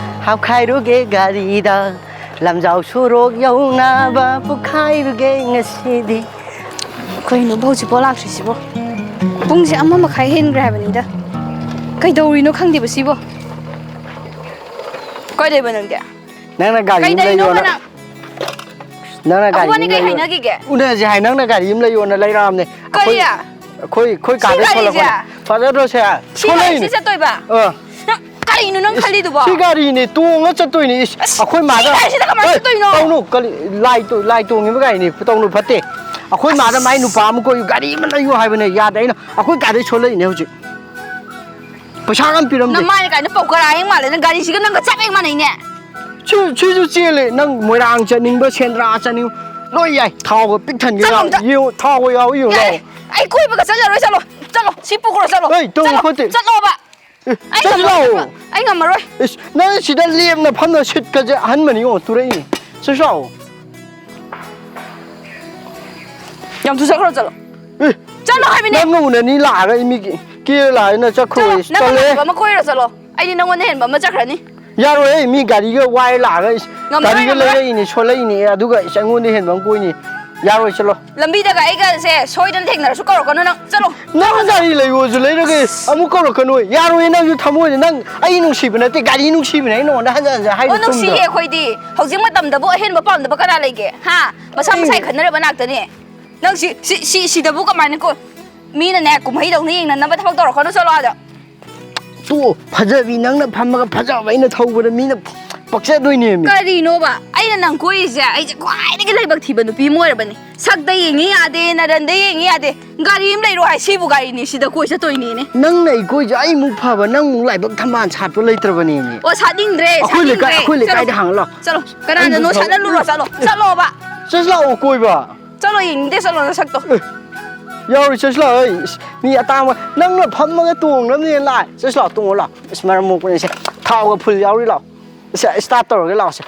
ꯍꯥꯞꯈꯥꯏꯔꯨꯒꯦ ꯒꯥꯔꯤꯗ, ꯂꯝꯖꯥꯎ ꯁꯣꯔꯣꯛ ꯌꯧꯅꯕ ꯄꯨꯈꯥꯏꯔꯨꯒꯦ ꯉꯁꯤꯗꯤ꯫ ꯀꯩꯅꯣꯕ ꯍꯧꯖꯤꯛꯐꯥꯎ ꯂꯥꯛꯇ꯭ꯔꯤꯁꯤꯕꯣ? ꯄꯨꯡꯁꯦ ꯑꯃ ꯃꯈꯥꯏ ꯍꯦꯟꯈ꯭ꯔꯦ ꯍꯥꯏꯕꯅꯤꯗ꯫ ꯀꯩꯗꯧꯔꯤꯅꯣ ꯈꯪꯗꯦꯕ ꯁꯤꯕꯣ꯫ ꯀꯩꯗꯧꯕ ꯅꯪꯗꯤ? ꯅꯪꯅ ꯒꯥꯔꯤ ꯑꯃ ꯀꯩꯗꯧꯔꯤꯅꯣꯕ ꯂꯩꯌꯣꯅ꯫ ꯅꯪ? ꯅꯪꯅ ꯒꯥꯔꯤ ꯑꯩꯈꯣꯏꯕꯥꯅꯤ ꯑꯃ ꯀꯩ ꯂꯩꯌꯣ꯫ ꯍꯥꯏꯅꯈꯤꯒꯦ? ꯎꯅꯁꯦ ꯍꯥꯏ, ꯅꯪꯅ ꯒꯥꯔꯤ ꯑꯃ ꯂꯩꯌꯣꯅ ꯂꯩꯔꯛꯑꯕꯅꯦ꯫ ꯀꯔꯤ? ꯑꯩꯈꯣꯏ, ꯑꯩꯈꯣꯏ, ꯑꯩꯈꯣꯏ ꯁꯤ ꯀꯥꯗꯩ ꯒꯥꯔꯤꯁꯦ? ꯊꯣꯛꯂꯛꯄꯅꯦ꯫ ꯐꯖꯗ꯭ꯔꯣ ꯁꯦ? ꯁꯤ ꯒꯥꯔꯤꯁꯦ ꯊꯣꯛꯂꯛꯏꯅꯦ꯫ ꯆꯠꯇꯣꯏꯕ? ꯑꯥ꯫ ꯅꯪ ꯀꯔꯤꯅꯣ ꯅꯪ ꯏꯁ, ꯈꯜꯂꯤꯗꯨꯕꯣ? ꯁꯤ ꯒꯥꯔꯤꯅꯦ, ꯇꯣꯡꯉ ꯆꯠꯇꯣꯏꯅꯦ꯫ ꯏꯁ, ꯑꯁ, ꯑꯩꯈꯣꯏ ꯁꯤ ꯃꯥꯗ, ꯒꯥꯔꯤꯁꯤꯗ ꯀꯃꯥꯏꯅ ꯑꯦ, ꯆꯠꯇꯣꯏꯅꯣ? ꯇꯧꯅꯨ, ꯀꯔꯤ, ꯂꯥꯏ ꯇꯣ-, ꯂꯥꯏ ꯇꯣꯡꯉꯤꯕ ꯒꯥꯔꯤꯅꯦ, ꯇꯧꯅꯨ, ꯐꯠꯇꯦ꯫ ꯑꯩꯈꯣꯏ ꯃꯥꯗ ꯑꯁ꯫ ꯃꯥꯏ ꯅꯨꯄꯥ ꯑꯃ ꯀꯣꯏꯌꯨ, ꯒꯥꯔꯤ ꯑꯃ ꯂꯩꯌꯨ ꯍꯥꯏꯕꯅꯦ, ꯌꯥꯗꯦ꯫ ꯑꯩꯅ ꯑꯩꯈꯣꯏ ꯀꯥꯗꯩ ꯁꯣꯜꯂꯛꯏꯅꯦ ꯍꯧꯖꯤꯛ꯫ ꯄꯩꯁꯥꯒ ꯑꯝ ꯄꯤꯔꯝꯗꯦ꯫ ꯅꯃꯥꯏꯅ ꯀꯥꯏꯅ ꯄꯧꯀꯔꯥ ꯍꯦꯛ ꯃꯥꯜꯂꯦ, ꯅꯪ ꯒꯥꯔꯤꯁꯤꯒ ꯅꯪꯒ ꯆꯞ ꯍꯦꯛ ꯃꯥꯟꯅꯩꯅꯦ꯫ ꯁꯤ, ꯁꯤꯁꯨ ꯆꯦꯜꯂꯦ꯫ ꯅꯪ ꯃꯣꯏꯔꯥꯡ ꯆꯠꯅꯤꯡꯕ, ꯁꯦꯟꯗ꯭ꯔꯥ ꯆꯠꯅꯤꯡꯕ, ꯂꯣꯏ ꯌꯥꯏ꯫ ꯊꯥꯎꯒ ꯄꯤꯛ ꯊꯟꯒꯦ꯫ ꯆꯠꯂꯣ ꯌꯥꯎ-, ꯑꯝꯇ꯫ ꯌꯦꯡꯉꯣ, ꯊꯥꯎꯒ ꯌꯥꯎ ꯌꯦꯡꯉꯣ, ꯌꯥꯔꯦ꯫ ꯂꯥꯎ꯫ ꯑꯩ ꯀꯣꯏꯕꯒ ꯆꯠꯂꯔꯣꯏ꯫ ꯆꯠꯂꯣ, ꯆꯠꯂꯣ꯫ ꯁꯤ ꯄꯨꯈ꯭ꯔꯣ, ꯆꯠꯂꯣ꯫ ꯍꯣꯏ, ꯇꯨꯝꯃꯨ ꯆꯠꯂꯣ, ꯈꯣꯠꯇꯦ꯫ ꯆꯠꯂꯣꯕ꯫ ꯑꯦ, ꯑꯩ ꯆꯠꯁꯤ ꯉꯝꯃꯔꯣꯏ, ꯂꯥꯛꯑꯣ꯫ ꯑꯩ ꯉꯝꯃꯔꯣꯏ꯫ ꯏꯁ, ꯅꯪ ꯁꯤꯗ ꯂꯦꯝꯅ ꯐꯝꯅ ꯁꯤꯠꯀꯁꯦ ꯑꯍꯟꯕꯅꯤ ꯌꯦꯡꯉꯣ, ꯇꯨꯔꯛꯏꯅꯤ꯫ ꯆꯠꯁꯤ ꯂꯥꯛꯑꯣ꯫ ꯌꯥꯝ ꯊꯨ ꯆꯠꯈ꯭ꯔꯣ, ꯆꯠꯂꯣ꯫ ꯑꯦ, ꯆꯠꯂꯣ ꯍꯥꯏꯕꯅꯦ꯫ ꯅꯪꯒ ꯎꯅꯅꯤ ꯂꯥꯛꯑꯒ ꯑꯩ ꯃꯤ ꯀꯦ-, ꯀꯦꯔ ꯂꯥꯛꯑꯦꯅ ꯆꯠꯈ꯭ꯔꯣ꯫ ꯆꯠꯂꯣ, ꯑꯩ ꯅꯪ ꯇꯜꯂꯦ꯫ ꯉꯝꯕ ꯑꯃ ꯀꯣꯏꯔꯣ ꯆꯠꯂꯣ꯫ ꯑꯩꯗꯤ ꯅꯪꯉꯣꯟꯗ ꯍꯦꯟꯕ ꯑꯃ ꯆꯠꯈ꯭ꯔꯅꯤ꯫ ꯌꯥꯔꯣꯏꯍꯦ, ꯃꯤ ꯒꯥꯔꯤꯒ ꯋꯥꯏꯔ ꯂꯥꯛꯑꯒ, ꯏꯁ, ꯉꯝꯃꯔꯣꯏ, ꯒꯥꯔꯤꯒ ꯉꯝꯃꯔꯣꯏ꯫ ꯂꯩꯔꯛꯏꯅꯤ, ꯁꯣꯜꯂꯛꯏꯅꯤ, ꯑꯗꯨꯒ, ꯏꯁ, ꯑꯩꯉꯣꯟꯗ ꯍꯦꯟꯕ ꯑꯃ ꯀꯣꯏꯅꯤ꯫ ꯌꯥꯔꯣꯏ, ꯆꯠꯂꯣ꯫ ꯂꯝꯕꯤꯗꯒ ꯑꯩꯒꯁꯦ ꯁꯣꯏꯗꯅ ꯊꯦꯡꯅꯔꯁꯨ ꯀꯧꯔꯛꯀꯅꯨ ꯅꯪ, ꯆꯠꯂꯣ꯫ ꯅꯪ ꯒꯥꯔꯤ ꯂꯩꯌꯣꯁꯨ ꯂꯩꯔꯒ ꯑꯃꯨꯛ ꯀꯧꯔꯛꯀꯅꯨ꯫ ꯌꯥꯔꯣꯏ, ꯅꯪꯁꯨ ꯊꯃꯣꯏꯗ ꯅꯪ ꯑꯩ ꯅꯨꯡꯁꯤꯕ ꯅꯠꯇꯦ, ꯒꯥꯔꯤ ꯅꯨꯡꯁꯤꯕꯅꯦ꯫ ꯑꯩ ꯅꯉꯣꯟꯗ ꯍꯟꯖꯟ ꯍꯟꯖꯟ ꯍꯥꯏꯗꯣ ꯑꯣ, ꯆꯨꯝꯗ꯭ꯔꯣ? ꯅꯨꯡꯁꯤꯌꯦ ꯑꯩꯈꯣꯏꯗꯤ꯫ ꯍꯧꯖꯤꯛ ꯃꯇꯝꯗꯕꯨ ꯑꯍꯦꯟꯕ ꯄꯥꯝꯗꯕ ꯀꯅꯥ ꯂꯩꯒꯦ? ꯍꯥ? ꯃꯁꯥ ꯃꯁꯥꯒꯤ ꯈꯟꯅꯔꯕ ꯉꯥꯛꯇꯅꯦ꯫ ꯅꯪ ꯁꯤ, ꯁꯤ, ꯁꯤ, ꯁꯤꯗꯕꯨ ꯀꯃꯥꯏꯅ ꯀꯣ-, ꯃꯤꯅꯅꯦ ꯀꯨꯝꯍꯩꯗꯧꯅ ꯌꯦꯡꯅꯅꯕ ꯊꯕꯛ ꯇꯧꯔꯛꯀꯅꯨ, ꯆꯠꯂꯣ ꯑꯥꯗ꯫ ꯇꯣ, ꯐꯖꯕꯤ, ꯅꯪꯅ ꯐꯝꯃꯒ ꯐꯖꯕ ꯑꯩꯅ ꯊꯧꯕꯗ ꯃꯤꯅ ꯄꯛꯆꯗꯣꯏꯅꯦꯃꯤ꯫ ꯀꯔꯤꯅꯣꯕ? ꯑꯩꯅ ꯅꯪ ꯀꯣꯏꯔꯤꯁꯦ, ꯑꯩꯁꯦ ꯈ꯭ꯋꯥꯏꯗꯒꯤ ꯂꯥꯏꯕꯛ ꯊꯤꯕ ꯅꯨꯄꯤ ꯑꯃ ꯑꯣꯏꯔꯕꯅꯦ꯫ ꯁꯛꯇ ꯌꯦꯡꯉꯤ ꯌꯥꯗꯦ, ꯅꯔꯟꯗ ꯌꯦꯡꯉꯤ ꯌꯥꯗꯦ꯫ ꯒꯥꯔꯤ ꯑꯃ ꯂꯩꯔꯣ ꯍꯥꯏ, ꯁꯤꯕꯨ ꯒꯥꯔꯤꯅꯤ, ꯁꯤꯗ ꯀꯣꯏ ꯆꯠꯇꯣꯏꯅꯤꯅꯦ꯫ ꯅꯪꯅ ꯑꯩ ꯀꯣꯏꯁꯦ, ꯑꯩꯃꯨꯛ ꯐꯕ, ꯅꯪꯃꯨꯛ ꯂꯥꯏꯕꯛ ꯊꯝꯕꯥꯜ ꯁꯥꯠꯄ ꯂꯩꯇ꯭ꯔꯕꯅꯦꯃꯤ꯫ ꯑꯣ, ꯁꯥꯠꯅꯤꯡꯗ꯭ꯔꯦ, ꯑꯩꯈꯣꯏ ꯂꯩꯀꯥꯏ, ꯁꯥꯠꯅꯤꯡꯗ꯭ꯔꯦ꯫ ꯑꯩꯈꯣꯏ ꯆꯠꯂꯣ꯫ ꯂꯩꯀꯥꯏꯗ ꯍꯥꯡꯉ ꯂꯥꯎ꯫ ꯆꯠꯂꯣ꯫ ꯀꯅꯥꯅꯅꯣ ꯑꯩꯃꯨꯛ ꯐꯕ꯫ ꯁꯥꯠꯍꯜꯂꯨꯔꯣ, ꯆꯠꯂꯣ꯫ ꯆꯠꯂꯣꯕ꯫ ꯆꯠꯁꯤ ꯂꯥꯛꯑꯣ ꯀꯣꯏꯕ꯫ ꯆꯠꯂꯣ, ꯌꯦꯡꯅꯤꯡꯗꯦ, ꯆꯠꯂꯣ ꯅꯁꯛꯇꯣ꯫ ꯑꯦ, ꯌꯥꯎꯔꯤ, ꯆꯠꯁꯤ ꯂꯥꯛꯑꯣ꯫ ꯑꯩ, ꯏꯁ, ꯃꯤ ꯑꯇꯥꯡꯕ, ꯅꯪꯅ ꯐꯝꯃꯒ ꯇꯣꯡꯅꯕꯅꯦꯅ ꯂꯥꯛꯑꯦ꯫ ꯆꯠꯁꯤ ꯂꯥꯛꯑꯣ, ꯇꯣꯡꯉꯣ ꯂꯥꯛꯑꯣ꯫ ꯏꯁ, ꯃꯔꯝ ꯃꯣꯛꯄꯅꯦ ꯁꯦ꯫ ꯊꯥꯎꯒ ꯐꯨꯜ ꯌꯥꯎꯔꯤ ꯂꯥꯛꯑꯣ꯫ ꯁꯦ, ꯏꯁꯇꯥꯔꯠ ꯇꯧꯔꯒꯦ ꯂꯥꯛꯑꯣꯁꯦ꯫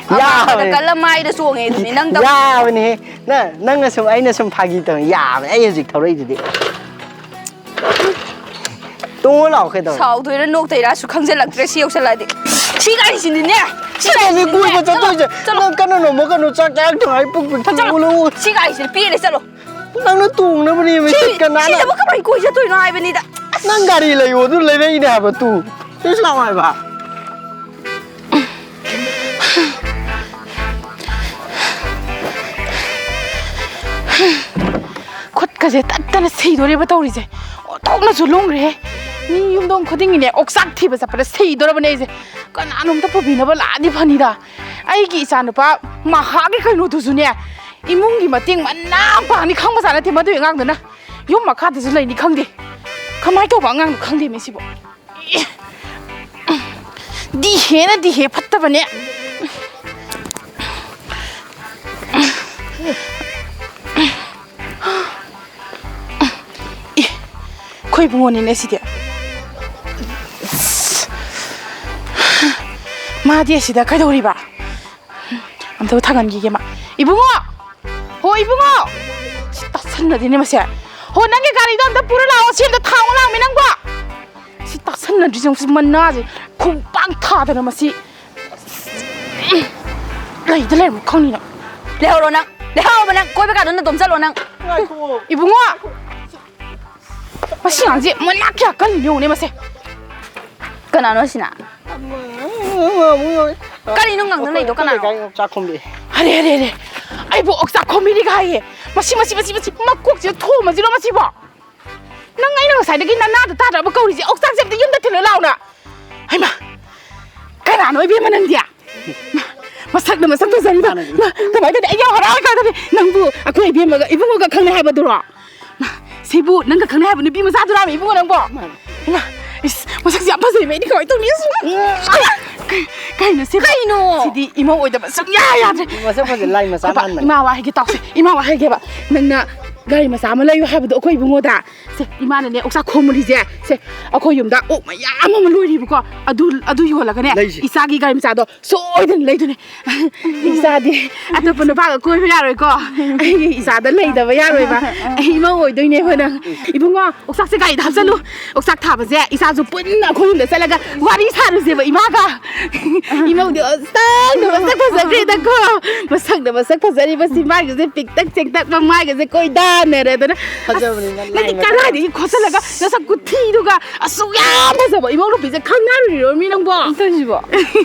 ꯑꯃꯥꯡꯕꯗ ꯌꯥꯕꯅꯦ꯫ ꯀꯜꯂ ꯃꯥꯏꯗ ꯆꯣꯡꯉꯦ ꯑꯗꯨꯅꯤ ꯅꯪ ꯇꯧ-, ꯌꯥꯕꯅꯦꯍꯦ꯫ ꯅꯪ, ꯅꯪꯅ ꯁꯨꯝ, ꯑꯩꯅ ꯁꯨꯝ ꯐꯥꯒꯤ ꯇꯧꯅꯤ꯫ ꯌꯥꯕꯅꯦ, ꯑꯩ ꯍꯧꯖꯤꯛ ꯊꯧꯔꯛꯏꯗꯨꯗꯤ꯫ ꯇꯣꯡꯉꯣ ꯂꯥꯛꯑꯣ, ꯀꯩꯗꯧꯔꯦ? ꯁꯥꯎꯗꯣꯏꯔꯥ ꯅꯣꯛꯇꯣꯏꯔꯥꯁꯨ ꯈꯪꯖꯤꯜꯂꯛꯇ꯭ꯔꯦ ꯁꯤ ꯌꯧꯁꯜꯂꯛꯑꯗꯤ꯫ ꯁꯤ ꯒꯥꯔꯤꯁꯤꯗꯤꯅꯦ, ꯁꯤ ꯁꯤꯗꯅꯦ ꯒꯥꯔꯤꯁꯤꯗꯤꯅꯦ, ꯀꯣꯏꯕ ꯆꯠꯂꯣ, ꯆꯠꯇꯣꯏꯁꯦ꯫ ꯆꯠꯂꯣ꯫ ꯅꯪ ꯀꯟꯅ ꯅꯣꯝꯃꯛꯀꯅꯨ, ꯆꯥꯛ ꯆꯥꯔꯛꯇ ꯉꯥꯏ ꯄꯨꯛ ꯄꯤꯛ ꯊꯟꯅ ꯆꯠꯂꯣ꯫ ꯎꯠꯂꯨ꯫ ꯁꯤ ꯒꯥꯔꯤꯁꯤꯗꯤ ꯄꯦꯜꯂꯦ, ꯆꯠꯂꯣ꯫ ꯅꯪꯅ ꯇꯣꯡꯅꯕꯅꯦ, ꯁꯤ, ꯃꯤꯁꯤꯠꯀ ꯅꯥꯟꯅ꯫ ꯁꯤꯗꯕꯨ ꯀꯃꯥꯏꯅ ꯀꯣꯏ ꯆꯠꯇꯣꯏꯅꯣ ꯍꯥꯏꯕꯅꯤꯗ꯫ ꯑꯁ꯫ ꯅꯪ ꯒꯥꯔꯤ ꯂꯩꯌꯣ, ꯑꯗꯨ ꯂꯩꯔꯛꯏꯅꯦ ꯍꯥꯏꯕ, ꯇꯨ꯫ ꯁꯤ ꯂꯥꯛꯑꯣ ꯍꯥꯏꯕ꯫ ꯈꯨꯠꯀꯁꯦ ꯇꯠꯇꯅ ꯁꯤꯗꯣꯔꯦꯕ ꯇꯧꯔꯤꯁꯦ꯫ ꯑꯣꯟꯊꯣꯛꯅꯁꯨ ꯂꯨꯝꯈ꯭ꯔꯦꯍꯦ꯫ ꯃꯤ ꯌꯨꯝꯊꯣꯡ ꯈꯨꯗꯤꯡꯒꯤꯅꯦ, ꯑꯣꯛꯆꯥꯛ ꯊꯤꯕ ꯆꯠꯄꯗ ꯁꯤꯗꯣꯔꯕꯅꯦ ꯑꯩꯁꯦ꯫ ꯀꯅꯥꯅꯣꯝꯇ ꯄꯨꯕꯤꯅꯕ ꯂꯥꯛꯑꯗꯤ ꯐꯅꯤꯗ꯫ ꯑꯩꯒꯤ ꯏꯆꯥꯅꯨꯄꯥ ꯃꯍꯥꯛꯀꯤ ꯀꯩꯅꯣꯗꯨꯁꯨꯅꯦ, ꯏꯃꯨꯡꯒꯤ ꯃꯇꯦꯡ ꯃꯅꯥ ꯄꯥꯡꯅꯤ ꯈꯪꯕꯖꯥꯠ ꯅꯠꯇꯦ ꯃꯗꯨꯒꯤ ꯑꯉꯥꯡꯗꯨꯅ꯫ ꯌꯨꯝ ꯃꯈꯥꯗꯁꯨ ꯂꯩꯅꯤ ꯈꯪꯗꯦ꯫ ꯀꯃꯥꯏꯅ ꯇꯧꯕ ꯑꯉꯥꯡꯅꯣ ꯈꯪꯗꯦ ꯃꯤꯁꯤꯕꯨ꯫ ꯗꯤꯍꯦꯅ ꯗꯤꯍꯦ ꯐꯠꯇꯕꯅꯦ꯫ ꯑꯦ, ꯑꯩꯈꯣꯏ ꯏꯕꯨꯡꯉꯣꯅꯤꯅꯦ ꯁꯤꯗꯤ꯫ ꯃꯥꯗꯤ ꯑꯁꯤꯗ ꯀꯩꯗꯧꯔꯤꯕ? ꯑꯝꯇꯕꯨ ꯊꯥꯡꯒꯟꯈꯤꯒꯦ ꯃꯥ꯫ ꯏꯕꯨꯡꯉꯣ! ꯍꯣ, ꯏꯕꯨꯡꯉꯣ! ꯁꯤ ꯇꯥꯁꯟꯅꯗꯦꯅꯦ ꯃꯁꯦ꯫ ꯍꯣ, ꯅꯪꯒꯤ ꯒꯥꯔꯤꯗꯣ ꯑꯝꯇ ꯄꯨꯔ ꯂꯥꯛꯑꯣ꯫ ꯁꯤ ꯑꯝꯇ ꯊꯥꯡꯉꯨ ꯂꯥꯛꯑꯣꯃꯤ ꯅꯪꯕꯣ꯫ ꯁꯤ ꯇꯥꯁꯟꯅꯗ꯭ꯔꯤꯁꯦ ꯌꯦꯡꯉꯨ, ꯁꯤ ꯃꯅꯥꯁꯦ ꯈꯣꯡꯄꯥꯛ ꯊꯥꯗꯅ ꯃꯁꯤ꯫ ꯂꯩꯗ ꯂꯩꯔꯝꯃꯣ ꯈꯪꯅꯤꯅ꯫ ꯂꯩꯍꯧꯔꯣ ꯅꯪ꯫ ꯂꯩꯍꯧꯔꯣꯕ ꯅꯪ꯫ ꯀꯣꯏꯕ ꯀꯥꯗꯣ ꯅꯇꯣꯝ ꯆꯠꯂꯣ ꯅꯪ꯫ ꯉꯥꯏꯈꯣ꯫ ꯏꯕꯨꯡꯉꯣ! ꯃꯁꯤ ꯑꯉꯥꯡꯁꯦ ꯃꯅꯥ ꯀꯌꯥ ꯀꯜꯂꯤꯅꯣ ꯌꯦꯡꯉꯨꯅꯦ ꯃꯁꯦ꯫ ꯀꯅꯥꯅꯣ ꯁꯤꯅ? ꯀꯔꯤꯅꯣ ꯉꯥꯡꯗꯅ ꯂꯩꯗꯣ? ꯀꯅꯥꯅꯣ? ꯑꯩꯈꯣꯏ ꯂꯩꯀꯥꯏ ꯑꯣꯛꯆꯥꯛ ꯈꯣꯝꯕꯤ꯫ ꯑꯔꯦ, ꯑꯔꯦ, ꯑꯔꯦ! ꯑꯩꯕꯨ ꯑꯣꯛꯆꯥꯛ ꯈꯣꯝꯕꯤꯔꯤꯒ ꯍꯥꯏꯌꯦ꯫ ꯃꯁꯤ, ꯃꯁꯤ, ꯃꯁꯤ, ꯃꯁꯤ ꯃꯀꯣꯛꯁꯤꯗ ꯊꯣꯝꯃꯁꯤꯔꯣ ꯃꯁꯤꯕꯣ? ꯅꯪ ꯑꯩꯅ ꯉꯁꯥꯏꯗꯒꯤ ꯅꯅꯥꯗ ꯇꯥꯗ꯭ꯔꯕ ꯀꯧꯔꯤꯁꯦ? ꯑꯣꯛꯆꯥꯛꯁꯦ ꯑꯝꯇ ꯌꯨꯝꯗ ꯊꯤꯜꯂꯨ ꯂꯥꯎꯅ꯫ ꯍꯩꯃꯥ! ꯀꯅꯥꯅꯣ ꯏꯕꯦꯝꯃ ꯅꯪꯗꯤ? ꯃꯁꯛꯅ ꯃꯁꯛ ꯐꯖꯔꯤꯕ꯫ ꯃꯥꯅꯦ꯫ ꯃꯥ, ꯀꯃꯥꯏꯅ ꯇꯧꯅꯤ? ꯑꯩ ꯌꯥꯝ ꯍꯔꯥꯎꯔꯀꯥꯟꯗꯗꯤ ꯅꯪꯕꯨ ꯑꯩꯈꯣꯏ ꯏꯕꯦꯝꯃꯒ ꯏꯕꯨꯡꯉꯣꯒ ꯈꯪꯅꯩ ꯍꯥꯏꯕꯗꯨꯔꯣ? ꯃꯥ, ꯁꯤꯕꯨ ꯅꯪꯒ ꯈꯪꯅꯩ ꯍꯥꯏꯕ ꯅꯨꯄꯤ ꯃꯆꯥꯗꯨꯔꯥꯃꯤ ꯏꯕꯨꯡꯉꯣ ꯅꯪꯕꯣ? ꯃꯥꯅꯦ꯫ ꯏꯃꯥ, ꯏꯁ, ꯃꯁꯛꯁꯦ ꯌꯥꯝ ꯐꯖꯩꯕ꯫ ꯑꯩꯗꯤ ꯀꯃꯥꯏꯅ ꯇꯧꯅꯤ? ꯏꯁ! ꯀꯩ-, ꯀꯩꯅꯣ ꯁꯤꯕꯣ? ꯀꯩꯅꯣ? ꯁꯤꯗꯤ ꯏꯃꯧ ꯑꯣꯏꯗꯕ ꯁꯨꯡꯌꯥ ꯌꯥꯗ꯭ꯔꯦ꯫ ꯃꯁꯛ ꯐꯖꯩ, ꯂꯥꯏ ꯃꯆꯥ ꯄꯥꯄꯥ, ꯃꯥꯟꯕꯅꯦ꯫ ꯏꯃꯥ ꯋꯥ ꯍꯥꯏꯒꯦ ꯇꯥꯎꯁꯦ꯫ ꯏꯃꯥ ꯋꯥ ꯍꯥꯏꯒꯦꯕ꯫ ꯅꯪꯅ ꯒꯥꯔꯤ ꯃꯆꯥ ꯑꯃ ꯂꯩꯌꯨ ꯍꯥꯏꯕꯗꯣ ꯑꯩꯈꯣꯏ ꯏꯕꯨꯡꯉꯣꯗ꯫ ꯁꯦ, ꯏꯃꯥꯅꯅꯦ ꯑꯣꯛꯆꯥꯛ ꯈꯣꯝꯃꯨꯔꯤꯁꯦ꯫ ꯁꯦ, ꯑꯩꯈꯣꯏ ꯌꯨꯝꯗ ꯑꯣꯛ ꯃꯌꯥꯝ ꯑꯃ ꯂꯣꯏꯔꯤꯕꯀꯣ꯫ ꯑꯗꯨ, ꯑꯗꯨ ꯌꯣꯜꯂꯒꯅꯦ, ꯂꯩꯁꯦ꯫ ꯏꯆꯥꯒꯤ ꯒꯥꯔꯤ ꯃꯆꯥꯗꯣ ꯁꯣꯏꯗꯅ ꯂꯩꯗꯣꯏꯅꯦ꯫ ꯏꯆꯥꯗꯤ ꯑꯇꯣꯞꯄ ꯅꯨꯄꯥꯒ ꯀꯣꯏꯕ ꯌꯥꯔꯣꯏꯀꯣ꯫ ꯑꯩꯒꯤ ꯏꯆꯥꯗ ꯂꯩꯗꯕ ꯌꯥꯔꯣꯏꯕ꯫ ꯑꯩ ꯏꯃꯧ ꯑꯣꯏꯗꯣꯏꯅꯦꯕ ꯅꯪ꯫ ꯏꯕꯨꯡꯉꯣ, ꯑꯣꯛꯆꯥꯛꯁꯦ ꯒꯥꯔꯤꯗ ꯍꯥꯞꯆꯜꯂꯨ꯫ ꯑꯣꯛꯆꯥꯛ ꯊꯥꯕꯁꯦ ꯏꯆꯥꯁꯨ ꯄꯨꯟꯅ ꯑꯩꯈꯣꯏ ꯌꯨꯝꯗ ꯆꯠꯂꯒ ꯋꯥꯔꯤ ꯁꯥꯔꯨꯁꯦꯕ ꯏꯃꯥꯒ꯫ ꯏꯃꯧꯗꯤ ꯃꯁꯛꯅ ꯃꯁꯛ ꯐꯖꯈ꯭ꯔꯦꯗꯀꯣ꯫ ꯃꯁꯛꯅ ꯃꯁꯛ ꯐꯖꯔꯤꯕꯁꯤ ꯃꯥꯒꯤꯁꯦ ꯄꯤꯛꯇꯛ ꯆꯦꯡꯇꯛ ꯃꯃꯥꯏꯒꯁꯦ ꯀꯣꯏꯗꯥꯅꯔꯦꯗꯅ꯫ ꯐꯖꯕꯅꯤ, ꯑꯁ, ꯅꯪꯗꯤ ꯂꯥꯏ ꯃꯆꯥ꯫ ꯀꯗꯥꯏꯗꯒꯤ ꯈꯣꯠꯆꯜꯂꯒ ꯅꯁꯛ ꯀꯨꯊꯤꯗꯨꯒ ꯑꯁꯨꯛ ꯌꯥꯝ ꯐꯖꯕ ꯏꯃꯧ ꯅꯨꯄꯤꯁꯦ ꯈꯪꯅꯔꯨꯔꯤꯔꯣ ꯃꯤ ꯅꯪꯕꯣ? ꯀꯩꯅꯣ ꯇꯧꯔꯤꯁꯤꯕꯣ?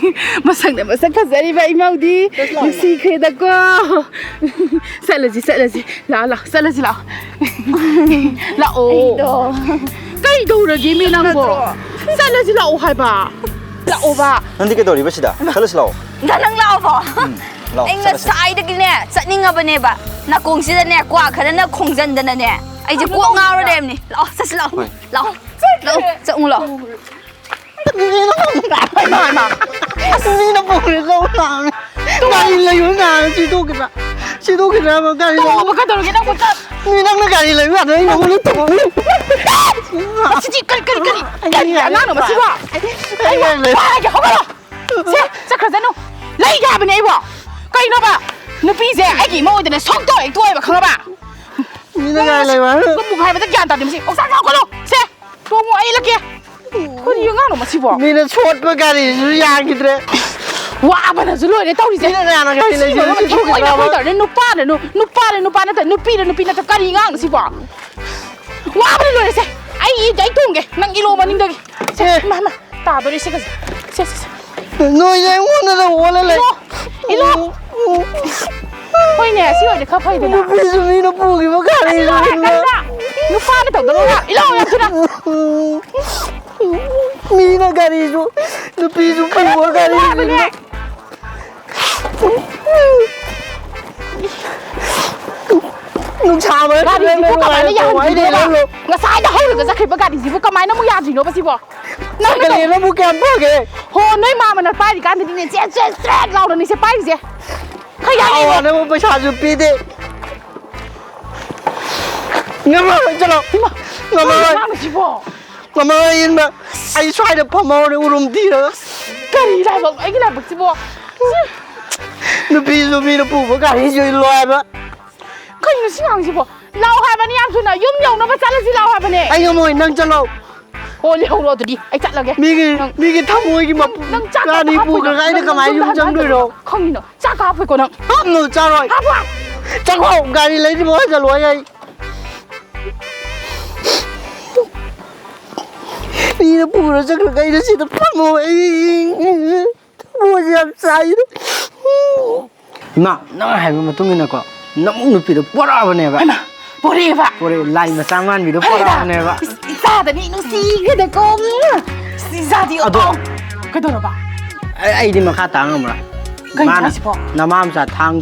ꯃꯁꯛꯅ ꯃꯁꯛ ꯐꯖꯔꯤꯕ ꯏꯃꯧꯗꯤ ꯆꯠꯂꯣ꯫ ꯅꯨꯡꯁꯤꯈ꯭ꯔꯦꯗꯀꯣ꯫ ꯆꯠꯂꯁꯤ, ꯆꯠꯂꯁꯤ꯫ ꯂꯥꯛꯑꯣ, ꯂꯥꯛꯑꯣ, ꯆꯠꯂꯁꯤ ꯂꯥꯛꯑꯣ꯫ ꯂꯥꯛꯑꯣ꯫ ꯑꯩꯗꯣ꯫ ꯀꯩꯗꯧꯔꯒꯦ ꯃꯤ ꯅꯪꯕꯣ? ꯅꯠꯇ꯭ꯔꯣ? ꯆꯠꯂꯁꯤ ꯂꯥꯛꯑꯣ ꯍꯥꯏꯕ꯫ ꯂꯥꯛꯑꯣꯕ꯫ ꯅꯪꯗꯤ ꯀꯩꯗꯧꯔꯤꯕ ꯁꯤꯗ? ꯆꯠꯂꯁꯤ ꯂꯥꯛꯑꯣ꯫ ꯗꯥ, ꯅꯪ ꯂꯥꯛꯑꯣꯕꯣ꯫ ꯎꯝ, ꯂꯥꯛꯑꯣ, ꯑꯩ ꯆꯠꯂꯁꯤ꯫ ꯉꯁꯥꯏꯗꯒꯤꯅꯦ ꯆꯠꯅꯤꯡꯉꯕꯅꯦꯕ꯫ ꯅꯥꯀꯣꯡꯁꯤꯗꯅꯦ ꯀ꯭ꯋꯥ ꯈꯔꯅ ꯈꯣꯡꯖꯟꯗꯅꯅꯦ꯫ ꯑꯩꯁꯦ ꯀꯣꯛ ꯉꯥꯎꯔ ꯂꯩꯔꯝꯅꯦ꯫ ꯂꯥꯛꯑꯣ, ꯆꯠꯁꯤ ꯂꯥꯛꯑꯣ꯫ ꯍꯣꯏ꯫ ꯂꯥꯛꯑꯣ꯫ ꯂꯥꯛꯑꯣ꯫ ꯆꯠꯂꯨ ꯂꯥꯛꯑꯣ꯫ ꯃꯤꯅ ꯄꯨꯔꯦ ꯂꯧ ꯂꯥꯛꯑꯃꯦ꯫ ꯑꯁ, ꯃꯤꯅ ꯄꯨꯔꯦ ꯂꯧ ꯂꯥꯛꯑꯃꯦ꯫ ꯒꯥꯔꯤ ꯂꯩꯕ ꯉꯥꯏꯔ ꯆꯦꯟꯊꯣꯛꯈꯤꯗ꯭ꯔꯥ? ꯆꯦꯟꯊꯣꯛꯈꯤꯗ꯭ꯔꯥ ꯍꯥꯏꯕ? ꯒꯥꯔꯤ ꯂꯩꯕ꯫ ꯇꯣꯛꯑꯣꯕ, ꯀꯩꯗꯧꯔꯒꯦ ꯅꯪꯕꯨ ꯆꯠ-, ꯃꯤ ꯅꯪꯅ ꯒꯥꯔꯤ ꯂꯩꯕ ꯌꯥꯗ꯭ꯔꯣ? ꯑꯩ ꯅꯉꯣꯟꯗ ꯇꯣꯡꯉꯤ꯫ ꯑꯁꯤꯗꯤ ꯀꯔꯤ, ꯀꯔꯤ, ꯀꯔꯤ, ꯀꯔꯤ ꯑꯉꯥꯡꯅꯣ ꯃꯁꯤꯕꯣ? ꯑꯩ ꯋꯥ ꯍꯥꯏꯒꯦ, ꯍꯧꯒꯠꯂꯣ꯫ ꯁꯦ, ꯆꯠꯈ꯭ꯔꯖꯅꯨ꯫ ꯂꯩꯒꯦ ꯍꯥꯏꯕꯅꯦ ꯑꯩꯕꯣ꯫ ꯀꯩꯅꯣꯕ? ꯅꯨꯄꯤꯁꯦ ꯑꯩꯒꯤ ꯏꯃꯧ ꯑꯣꯏꯗꯅ ꯁꯣꯛꯇꯧ ꯍꯦꯛ ꯇꯣꯛꯑꯦꯕ, ꯈꯪꯉꯕ? ꯃꯤꯅ ꯒꯥꯔꯤ ꯂꯩꯕ ꯍꯥꯏꯔꯣ? ꯃꯨꯛ ꯍꯥꯏꯕꯗ ꯒ꯭ꯌꯥꯟ ꯇꯥꯗꯦ ꯃꯁꯤ꯫ ꯑꯣꯛꯆꯥꯛ ꯆꯥꯎꯈꯠꯂꯣ꯫ ꯁꯦ, ꯇꯣꯡꯉꯣ, ꯑꯩ ꯏꯜꯂꯛꯀꯦ꯫ ꯀꯔꯤ ꯑꯉꯥꯡꯅꯣ ꯃꯁꯤꯕꯣ? ꯃꯤꯅ ꯁꯣꯠꯄ ꯒꯥꯔꯤꯁꯨ ꯌꯥꯈꯤꯗ꯭ꯔꯦ꯫ ꯋꯥꯕꯅꯁꯨ ꯂꯣꯏꯔꯦ ꯇꯧꯔꯤꯁꯦ꯫ ꯃꯤꯅ ꯀꯅꯥꯅ ꯒꯥꯔꯤ ꯁꯤ ꯂꯩꯕ ꯃꯔꯝ ꯆꯦꯟꯊꯣꯛꯈꯤꯗ꯭ꯔꯕ? ꯊꯃꯣꯏꯅ ꯀꯣꯏ ꯇꯧꯔꯦ꯫ ꯅꯨꯄꯥꯅ ꯅꯨ-, ꯅꯨꯄꯥꯅ ꯅꯨꯄꯥ ꯅꯠꯇ꯭ꯔ, ꯅꯨꯄꯤꯅ ꯅꯨꯄꯤ ꯅꯠꯇ꯭ꯔ, ꯀꯔꯤ ꯑꯉꯥꯡꯅꯣ ꯁꯤꯕꯣ? ꯋꯥꯕꯅ ꯂꯣꯏꯔꯦꯁꯦ꯫ ꯑꯩ ꯏ-, ꯑꯩ ꯇꯣꯡꯒꯦ꯫ ꯅꯪ ꯏꯜꯂꯣ ꯃꯅꯤꯡꯗꯒꯤ꯫ ꯁꯦ, ꯑꯦ꯫ ꯏꯃꯥ, ꯏꯃꯥ, ꯇꯥꯗꯣꯔꯦ ꯁꯤꯒꯁꯦ꯫ ꯁꯦ, ꯁꯦ, ꯁꯦ꯫ ꯅꯣꯏꯁꯦ ꯑꯩꯉꯣꯟꯗ ꯑꯣꯜꯂ ꯂꯩ꯫ ꯏꯜꯂꯣ, ꯏꯜꯂꯣ꯫ ꯍꯣꯏꯅꯦ, ꯁꯤ ꯑꯣꯏꯔꯗꯤ ꯈꯔ ꯐꯩꯗꯅ꯫ ꯅꯨꯄꯤꯁꯨ ꯃꯤꯅ ꯄꯨꯈꯤꯕ ꯒꯥꯔꯤ ꯏꯜꯂꯣ, ꯀꯟꯅ꯫ ꯅꯨꯄꯥꯅ ꯇꯧꯗꯧꯔꯣ꯫ ꯏꯜꯂꯣ, ꯌꯥꯝ ꯊꯨꯅ꯫ ꯃꯤꯅ ꯒꯥꯔꯤꯁꯨ ꯅꯨꯄꯤꯁꯨ ꯄꯨꯕ ꯒꯥꯔꯤ꯫ ꯋꯥꯕꯅꯦ꯫ ꯅꯨꯡꯁꯥ ꯃꯔꯛꯇ ꯒꯥꯔꯤꯁꯤꯕꯨ ꯅꯪꯅ ꯀꯃꯥꯏꯅ ꯅꯨꯡꯉꯥꯏꯅ ꯇꯣꯡꯉꯣ꯫ ꯑꯩꯗꯤ ꯌꯥꯍꯟꯗ꯭ꯔꯤꯅꯣꯕ? ꯅꯪ ꯉꯁꯥꯏꯗ ꯍꯧꯔꯒ ꯆꯠꯈ꯭ꯔꯤꯕ ꯒꯥꯔꯤꯁꯤꯕꯨ ꯀꯃꯥꯏꯅ ꯑꯃꯨꯛ ꯌꯥꯗ꯭ꯔꯤꯅꯣꯕ ꯁꯤꯕꯣ? ꯅꯪꯅ ꯇꯧ-, ꯁꯦꯀꯦꯟ ꯍꯦꯟ ꯑꯃꯨꯛ ꯀꯌꯥꯝ ꯐꯒꯦ? ꯍꯣ, ꯅꯣꯏ ꯃꯥꯃꯅ ꯄꯥꯏꯔꯤꯀꯥꯟꯗꯗꯤꯅꯦ, ꯆꯦꯛ ꯆꯦꯛ ꯆꯦꯛ ꯂꯥꯎꯅꯅꯤꯁꯦ ꯄꯥꯏꯔꯤꯁꯦ꯫ ꯈꯔ ꯌꯥꯡꯉꯦ꯫ ꯑꯋꯥꯅꯕ ꯄꯩꯁꯥꯁꯨ ꯄꯤꯗꯦ꯫ ꯉꯝꯃꯔꯣꯏ, ꯆꯠꯂꯣ꯫ ꯏꯃꯥ, ꯉꯝꯃꯔꯣꯏ꯫ ꯀꯩꯅꯣ ꯉꯥꯡꯉꯤꯁꯤꯕꯣ? ꯉꯝꯃꯔꯣꯏ ꯏꯟꯕ꯫ ꯑꯩ ꯁ꯭ꯋꯥꯏꯗ ꯐꯝꯍꯧꯔꯦ ꯎꯔꯨꯝ ꯊꯤꯔꯒ꯫ ꯀꯔꯤ ꯂꯥꯏꯕꯛ, ꯑꯩꯒꯤ ꯂꯥꯏꯕꯛꯁꯤꯕꯣ? ꯅꯨꯄꯤꯁꯨ ꯃꯤꯅ ꯄꯨꯕ ꯒꯥꯔꯤꯁꯨ ꯏꯜꯂꯣ ꯍꯥꯏꯕ꯫ ꯀꯩꯅꯣ ꯁꯤ ꯉꯥꯡꯁꯤꯕꯣ? ꯂꯥꯛꯑꯣ ꯍꯥꯏꯕꯅꯤ ꯌꯥꯝ ꯊꯨꯅ, ꯌꯨꯝ ꯌꯧꯅꯕ ꯆꯠꯂꯁꯤ ꯂꯥꯛꯑꯣ ꯍꯥꯏꯕꯅꯦ꯫ ꯑꯩ ꯉꯝꯃꯣꯏ, ꯅꯪ ꯆꯠꯂꯣ꯫ ꯍꯣ, ꯂꯩꯍꯧꯔꯣ ꯑꯗꯨꯗꯤ, ꯑꯩ ꯆꯠꯂꯒꯦ꯫ ꯃꯤꯒꯤ, ꯅꯪ, ꯃꯤꯒꯤ ꯊꯃꯣꯏꯒꯤ ꯃꯄꯨ ꯅꯪ ꯆꯥꯛ ꯔꯥꯅꯤ ꯍꯥꯞꯄꯣꯏꯗ꯭ꯔꯣ? ꯄꯨꯈ꯭ꯔꯒ ꯑꯩꯅ ꯅꯪ ꯀꯃꯥꯏꯅ ꯌꯨꯝ ꯌꯨꯝꯗ ꯆꯪꯗꯣꯏꯅꯣ? ꯍꯟꯍꯟꯗꯣꯏꯔꯣ? ꯈꯪꯉꯤꯅꯣ? ꯆꯥꯛ ꯍꯥꯞꯄꯣꯏꯀꯣ ꯅꯪ? ꯍꯥꯞꯅꯕ ꯆꯥꯔꯣꯏ꯫ ꯍꯥꯞꯄꯣꯏ꯫ ꯆꯠꯈꯣ, ꯒꯥꯔꯤ ꯂꯩꯗ꯭ꯔꯤꯕꯧ ꯍꯟꯖꯜꯂꯣꯏ ꯑꯩ꯫ ꯃꯤꯅ ꯄꯨꯔ ꯆꯠꯈ꯭ꯔꯒ ꯑꯩꯅ ꯁꯤꯗ ꯐꯝꯃꯣ꯫ ꯑꯩ ꯊꯃꯣꯏꯁꯦ ꯌꯥꯝ ꯆꯥꯏꯗ꯫ ꯏꯃꯥ, ꯅꯪ ꯍꯥꯏꯕ ꯃꯇꯨꯡ ꯏꯟꯅꯀꯣ, ꯅꯃꯧ ꯅꯨꯄꯤꯗꯣ ꯄꯣꯔꯛꯑꯕꯅꯦꯕ꯫ ꯍꯩꯃꯥ, ꯄꯣꯔꯛꯑꯦꯕ? ꯄꯣꯔꯛꯑꯦ, ꯂꯥꯏ ꯃꯆꯥ ꯃꯥꯟꯕꯤꯗꯣ ꯐꯔꯦꯗ꯫ ꯄꯣꯔꯛꯑꯕꯅꯦꯕ꯫ ꯏꯁ, ꯏꯆꯥꯗꯅꯤ ꯅꯨꯡꯁꯤꯈ꯭ꯔꯦꯗꯀꯣ꯫ ꯏꯁ, ꯏꯆꯥꯗꯤ ꯑꯗꯣ ꯑꯣ꯫ ꯀꯩꯗꯧꯔꯕ? ꯑꯩ, ꯑꯩꯗꯤ ꯃꯈꯥ ꯇꯥ ꯉꯝꯃꯔꯣꯏ꯫ ꯀꯩꯅꯣ ꯃꯥꯅ ꯍꯥꯏꯁꯤꯕꯣ? ꯅꯃꯥ ꯃꯆꯥ ꯊꯥꯡ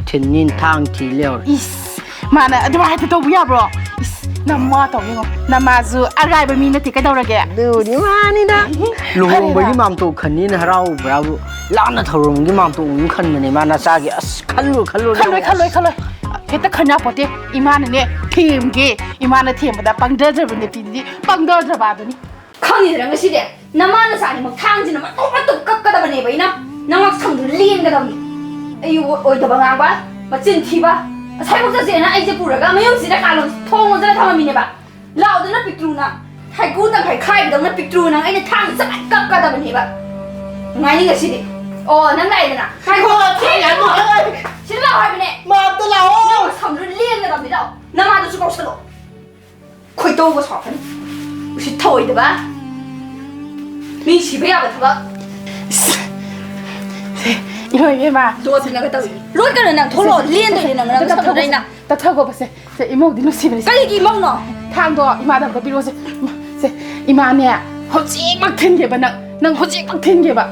ꯊꯤꯟꯅꯤ, ꯊꯥꯡ ꯊꯤ ꯂꯩꯍꯧꯔꯦ꯫ ꯏꯁ, ꯃꯥꯅ ꯑꯗꯨꯃꯥꯏꯅ ꯍꯦꯛꯇ ꯇꯧꯕ ꯌꯥꯕ꯭ꯔꯣ? ꯏꯁ, ꯅꯃꯥ ꯇꯧ ꯌꯦꯡꯉꯣ, ꯅꯃꯥꯁꯨ ꯑꯔꯥꯏꯕ ꯃꯤ ꯅꯠꯇꯦ꯫ ꯀꯩꯗꯧꯔꯒꯦ? ꯑꯗꯨꯕꯨꯗꯤ ꯃꯥꯅꯤꯗ꯫ ꯂꯨꯍꯣꯡꯕꯒꯤ ꯃꯥꯝꯇꯣꯞ ꯈꯟꯅꯤꯅ ꯍꯔꯥꯎꯕ꯭ꯔꯥꯕꯨ, ꯂꯥꯟꯅ ꯊꯧꯔꯝꯒꯤ ꯃꯥꯝꯇꯣꯞ ꯑꯃꯨꯛ ꯈꯟꯕꯅꯦ ꯃꯥ ꯅꯆꯥꯒꯤ꯫ ꯑꯁ, ꯈꯜꯂꯨ, ꯈꯜꯂꯨ, ꯈꯜꯂꯣꯏ, ꯌꯥꯝ ꯈꯜꯂꯣꯏ, ꯈꯜꯂꯣꯏ꯫ ꯍꯦꯛꯇ ꯈꯟ ꯌꯥꯄꯣꯠꯇꯦ꯫ ꯏꯃꯥꯅꯅꯦ ꯊꯦꯝꯒꯦ, ꯏꯃꯥꯅ ꯊꯦꯝꯕꯗ ꯄꯪꯊꯖꯕ ꯅꯨꯄꯤꯗꯨꯗꯤ ꯄꯪꯊꯖꯕ ꯑꯗꯨꯅꯤ꯫ ꯈꯪꯉꯤꯗꯅ ꯉꯁꯤꯗꯤ ꯅꯃꯥ ꯅꯆꯥꯅꯤꯃꯛ ꯊꯥꯡꯁꯤꯅ ꯃꯇꯨꯞ ꯃꯇꯨꯞ ꯀꯛꯀꯗꯕꯅꯦꯕ ꯑꯩꯅ꯫ ꯅꯉꯛꯁꯝꯗꯨ ꯂꯦꯟꯒꯗꯕꯅꯤ꯫ ꯑꯩ ꯑꯣ-, ꯑꯣꯏꯗꯕ ꯉꯥꯡꯕ, ꯃꯆꯤꯟ ꯊꯤꯕ, ꯑꯁꯥꯏꯕꯧ ꯆꯠꯁꯦꯅ ꯑꯩꯁꯦ ꯄꯨꯔꯒ ꯃꯌꯨꯝꯁꯤꯗ ꯀꯥꯂꯣꯟ ꯊꯣꯡ ꯂꯣꯟꯁꯤꯜꯂ ꯊꯝꯃꯝꯃꯤꯅꯦꯕ꯫ ꯂꯥꯎꯗꯅ ꯄꯤꯛꯇ꯭ꯔꯨꯅ, ꯍꯩꯀ꯭ꯔꯨ ꯇꯪꯈꯥꯏ ꯈꯥꯏꯕꯗꯧꯅ ꯄꯤꯛꯇ꯭ꯔꯨ ꯅꯪ ꯑꯩꯅ ꯊꯥꯡ ꯆꯞ ꯀꯛꯀꯗꯕꯅꯦꯕ꯫ ꯅꯨꯡꯉꯥꯏꯅꯤ ꯉꯁꯤꯗꯤ꯫ ꯑꯣ, ꯅꯪ ꯂꯥꯛꯑꯦꯗꯅ꯫ ꯉꯥꯏꯈꯣ, ꯊꯦꯡꯉꯦ, ꯑꯃꯨꯛ ꯍꯥꯏꯔꯛꯑꯒꯦ꯫ ꯁꯤꯗ ꯂꯥꯛꯑꯣ ꯍꯥꯏꯕꯅꯦ꯫ ꯃꯥ ꯑꯝꯇ ꯂꯥꯛꯑꯣ꯫ ꯅꯪ ꯁꯝꯗꯨ ꯂꯦꯡꯒꯗꯕꯅꯤ, ꯂꯥꯛꯑꯣ꯫ ꯅꯃꯥꯗꯨꯁꯨ ꯀꯧꯁꯜꯂꯣ꯫ ꯈꯣꯏꯗꯧꯒ ꯁꯥꯎꯔꯛꯀꯅꯤ꯫ ꯎꯁꯤꯠ ꯊꯑꯣꯏꯗꯕ꯫ ꯃꯤ ꯁꯤꯕ ꯌꯥꯕ ꯊꯕꯛ꯫ ꯁꯦ, ꯏꯃꯥ, ꯏꯕꯦꯝꯃ꯫ ꯂꯣꯠꯇꯅꯒ ꯇꯧꯏ꯫ ꯂꯣꯠꯀꯅꯨ ꯅꯪ, ꯊꯣꯛꯂꯛꯑꯣ꯫ ꯁꯦ, ꯁꯦ, ꯂꯦꯟꯗꯣꯏꯅꯦ ꯅꯪ, ꯅꯪ ꯇꯞꯊꯈꯣ, ꯁꯝꯗꯨꯗ ꯑꯩꯅ꯫ ꯇꯞꯊꯈꯣꯕꯁꯦ꯫ ꯁꯦ, ꯏꯃꯧꯗꯤ ꯅꯨꯡꯁꯤꯕꯅꯤ꯫ ꯀꯔꯤꯒꯤ ꯏꯃꯧꯅꯣ? ꯊꯥꯡꯗꯣ ꯏꯃꯥꯗ ꯑꯝꯇ ꯄꯤꯔꯛꯑꯣꯁꯦ꯫ ꯏꯃꯥ, ꯁꯦ, ꯏꯃꯥꯅꯦ, ꯍꯧꯖꯤꯛꯃꯛ ꯊꯤꯟꯒꯦꯕ ꯅꯪ꯫ ꯅꯪ ꯍꯧꯖꯤꯛꯃꯛ ꯊꯤꯟꯒꯦꯕ꯫